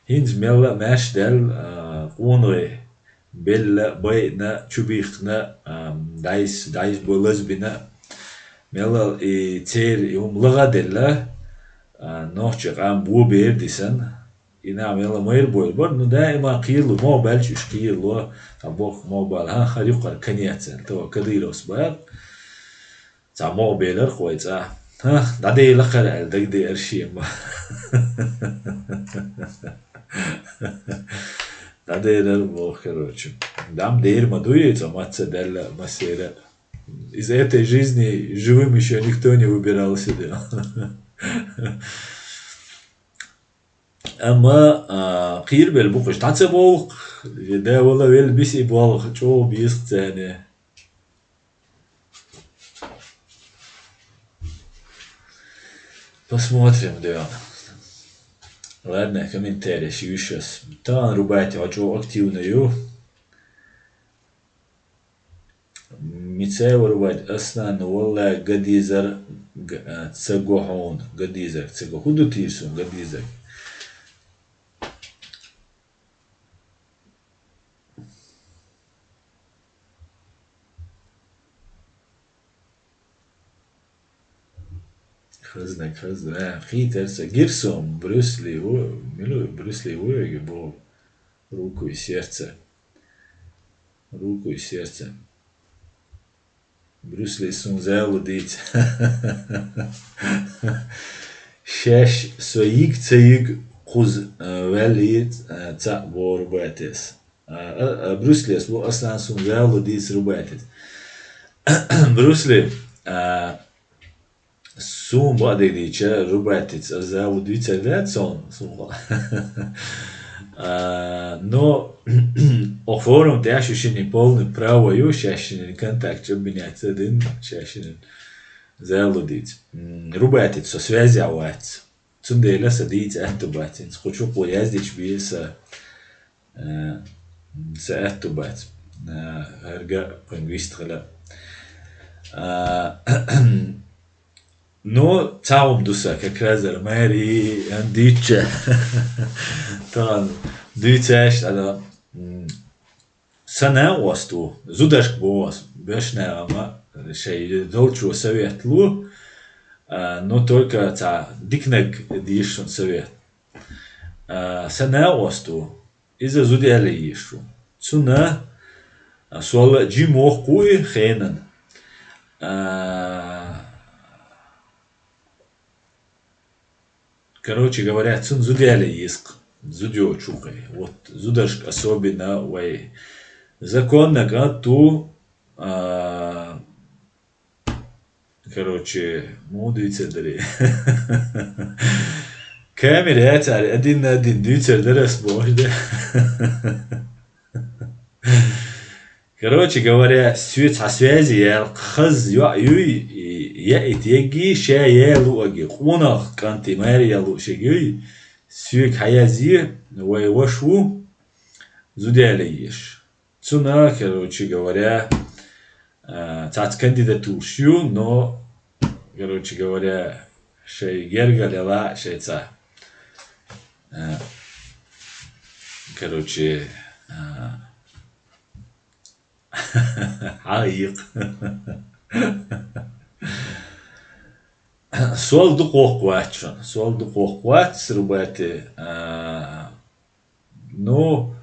ХӀинца мелла а маьрша даьлла, а, къонахий белла, байина, чубийхкина, а, дӀайс, дӀайс бо лазбина, мелла а и церан и хӀума лаха а делла, а, нохчийн къам бо бер дисна, и нах мелла а майра бойла бара, ну, даима кхералу, могӀа баьлча уьш кхерало, а боху могӀа бала, хӀан, хӀара юккъара конец аьлла, то Кадыровс бара. Цхьа могӀа белар кхой цӀа. ХӀа, дӀадела кхара аьлла, дагадеара шен ма. ДӀадерар боху, короче. Дам дера ма дуй, цо маца даьлла массера. Из этой жизни живым ещё никто не выбирался, да. Амма, а, кхерабелла бу-кх уьш, дӀа ца бовлу-кх, да вала велла биса и болх, чӀогӀа беза-кх царна. Посмотрим, да. Ладно, комментарий ши вишас. Тан Рубати, хьо чӀогӀа активный ю. Мицаева Рубати, Аслан, валла, ган дезар г-, а, ца го хьуна, ган дезар ца го. ХӀун ду тийсун ган дезар? Хазна, хазна. А, хийтар ца гира со, Брюс Ли ву, мила Брюс Ли ву, яги бо руку и сердце. Руку и сердце. Брюс Ли, суна зала дийца. Шаьш со йиг ца йиг кхуза, а, ваьллий, а, цхьаъ боху Рубатис. А, а, а, Брюс Лис бу, Аслан, суна зала дийца Рубатис. Брюс Ли, а, суна бакъдерг дийцича, Рубатица зала дийцар дац суна, суна. А, но оха форум тӀехь шу шинна полный право ю, шаьш шинна контакт чӀоббинеца дин, шаьш шинна зала дийца. М, Рубатица со связь а вац. Цундела сан дийца аьтту бац, хӀинца кху чу кхо яздича бен сан, э, сан аьтту бац. Э, хӀара ган кхуьнга вист хила. А, ну, цхьа хӀума ду сан, как раз ара маьри, ан дийча. Тахана дуьйцаш, ада, м, Сан накъост ву, зударшка боху ас, бешнагӀама шайн долчо совет лу, а, но только цхьа диканиг дийша шуна совет. А, сан накъост ву, иза зуда яла езаш ву. Цунна, а, сол жима воккхаву и хенан. А, Короче говоря, цунна зуда яла еза-кх, зуда йоцуш ву-кх и. Вот зударшка особенно вай законна кӀант ву, а, короче, муха дийцар дара. Камера яцара один на один дийцар дара ас бохуш де. Короче говоря, соьца цхьа связи яьлла хаза йоӀ юй, и яийта егги, ша яла луъаги, къонах кӀанти маьре яла луъаш егги юй, соьга хьаязъе, вай ваша ву, зуда яла езаш. Цунна, короче говоря, а, цхьацца кандидатураш ю, но, короче говоря, шайн гергара яла, шайн цхьа, а, короче, а, Хьан йикх? Сол дукха воккха вац шуна. Сол дукха воккха вац, Рубати. А, ну,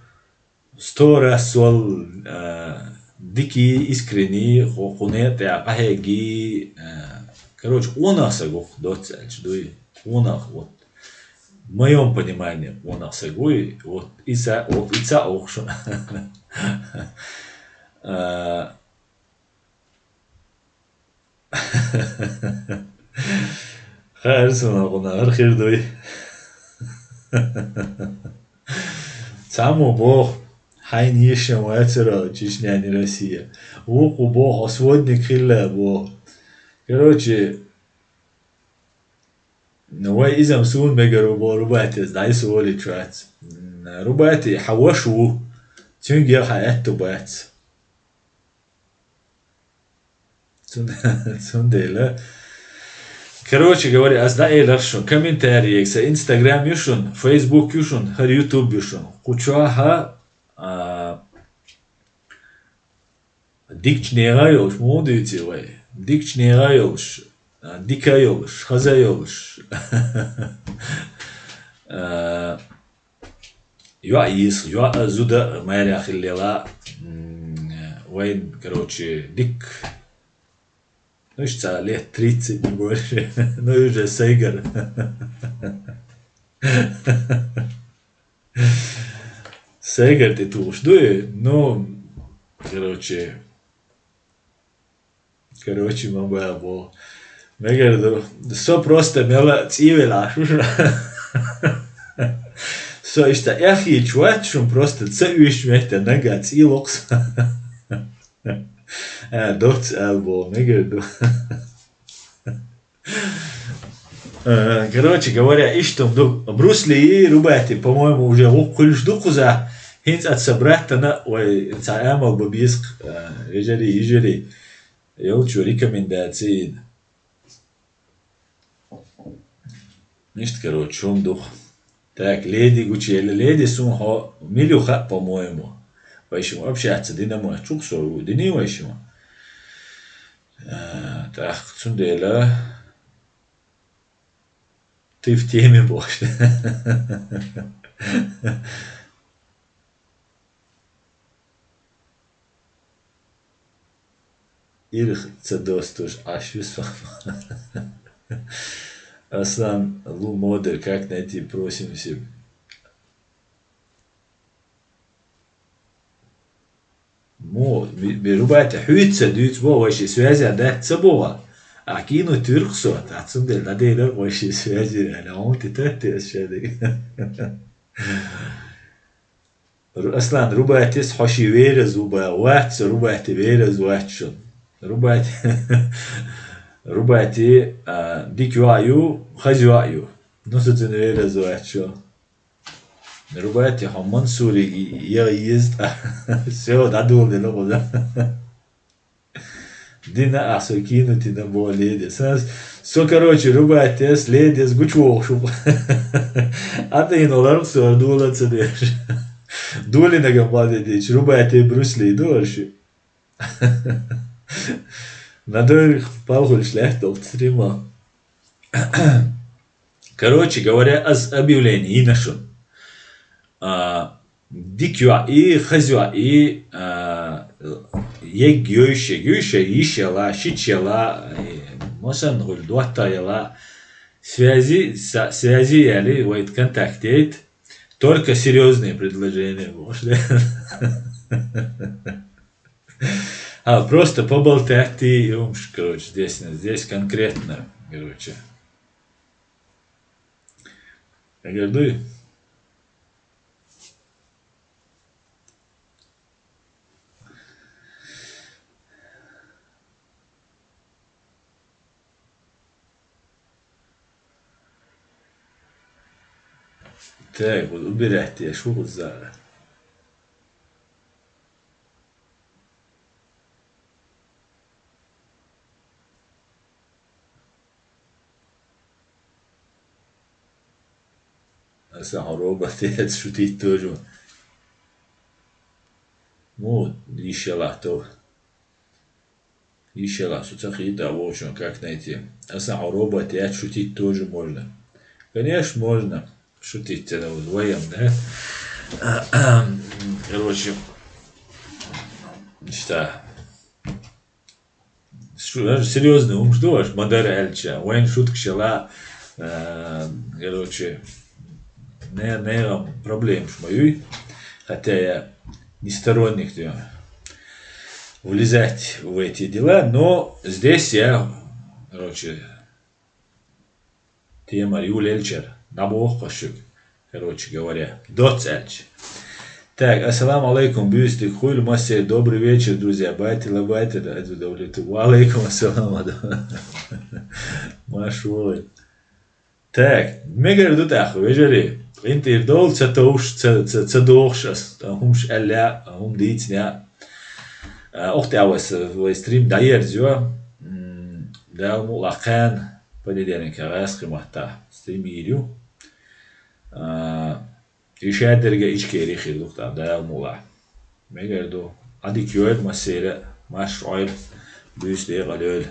сто раз сол, а, дикий, искренний, хӀо-, хӀокхунна тӀехь къахьегий, а, короче, къонах саг ву-кх, доцца аьлча дуй. Къонах, вот. В моём понимании, къонах саг вуй, вот, и ца, вот, и ца оху шуна. А, хаьара суна хӀокхунна, хӀара хир дуй. Цхьаммо боху, Хьайна ешан вацара Чечня, не Россия. Вукху бо, хьо сводник хилла бо. Короче, ну, вай изам суна мегар ву бо Рубатес, дай со оле чуац. М, Рубати хьа вош ву. Цуьнга я хьа аьтту бац. Цун-, цундела. Короче говоря, ас дӀаэлар шун. Комментарий, са Instagram ю шун, Facebook ю шун, хӀара YouTube ю шун. Кху чохьа, а, дикачу нега йолуш, муха дуьйций вай? Дикачу нега йолуш, а, дика йолуш, хаза йолуш. А, ЙоӀ йийсах, йоӀ а, зуда а маьря хилла ела, м, вайн, короче, дик. Ну, иштта лет тридцать, не больше. Ну, и уже сайгара. Сайгара тӀе тухуш ду и? Ну, короче, Короче, ма баьбо. Мегар ду, со просто мела цӀийвелла Ӏаш ву шуна. Со иштта эхийча вац шун, просто ца уьйш метта нага цӀий локху сан. А, доц албо, мегар ду. Э, короче говоря, иштта ду. Брюс Ли и Рубати, по-моему, уже вукхуьлуш ду кхуза. ХӀинца аса браттана вай ца амал бу бийск, э, вежарий, йижарий. Йолчу рекомендаций. Иштта, короче, хӀума ду. Так, леди гучуелла, леди суна хьо мила ю хаьа, по-моему. Вайшима общаться дина ма чух со ву, дини вайшима. А, так, цундела ты в теме бохуш. Ирх ца достуш Ӏаш ю со. Аслан, лу модель, как найти, просим всем. Мо, би-, би-, Рубати хьуьйца дуьйцу бо, вайши связя дац ца бо. А кину туьрх со, та цундела дӀаделар вайши связя, аьлла, хьуна тӀе таттес шадиг. Ру-, Аслан, Рубатис хьо ши вераз ву бан, вац со Рубати вераз вац шун. Рубати, Рубати, а, дика йоӀ ю, хаза йоӀ ю. Ну, со цуьнан вераз вац шун. Рубати, хьо Мансурига я еза тӀа. Всё, дӀадоладелла кхуза. Дина ахь со кинутина бо ледес. Со, короче, Рубатес, ледес гучувогӀуш ву. Ӏадийна ларх со дола ца деш. Долинага ма де дича, Рубати Брюс Ли ду аша. Надо их палхулиш лаьтта долу стрима. Короче говоря, ас объявление йина шуна. А, дика йоӀ и, хаза йоӀ и, а, егг йойша, йойша, йиш яла, шич яла, э, масанна гӀуьлла доттагӀа яла, связи, са-, связи яли, вайта контакт яйта. Только серьёзные предложения, может. А, просто поболтать и, короче, здесь, здесь конкретно, короче. Я говорю, ну и Так, вот убирать я, шу за. Аса хьо робот яц шутить тоже. Ну, йиш яла то. Йиш яла, со ца хийта вовчун, как найти. Аса хьо робот яц шутить тоже можно. Конечно, можно. Шутить это вдвоем, да? Короче, что? Шу-, даже серьёзный хӀумаш ду аша, ма-дарра аьлча, вайн шуткаш яла, а, короче, не-, нерам проблемаш ма юй, хотя я не сторонник, да, влезать в эти дела, но здесь я, короче, Темар юлелчар, дӀабоху шуьга, короче говоря, доц аьлча. Так, ассаламу алейкум, бюстик, хуйлу массер, добрый вечер, друзья, байтила, байтила, это удовлетворит. Ва алейкум ассалам, Адам. Марш вой. Так, мегар ду тӀаккха, вежарий. Интир дол ца товш, ца, ца, ца дохш ас, хумш аьлла, хум дийцна. А, охте авас, вай стрим дӀаерзаю. М, Дала мукъ лахкан, понедельник гӀаскхи матта. Стрим йийр ю. А, и шадерга ичкери хир ду, там, Дала мукъ лахь. Мегар ду. Адик йойр массера, марш ойр, буьйс декъал йойр.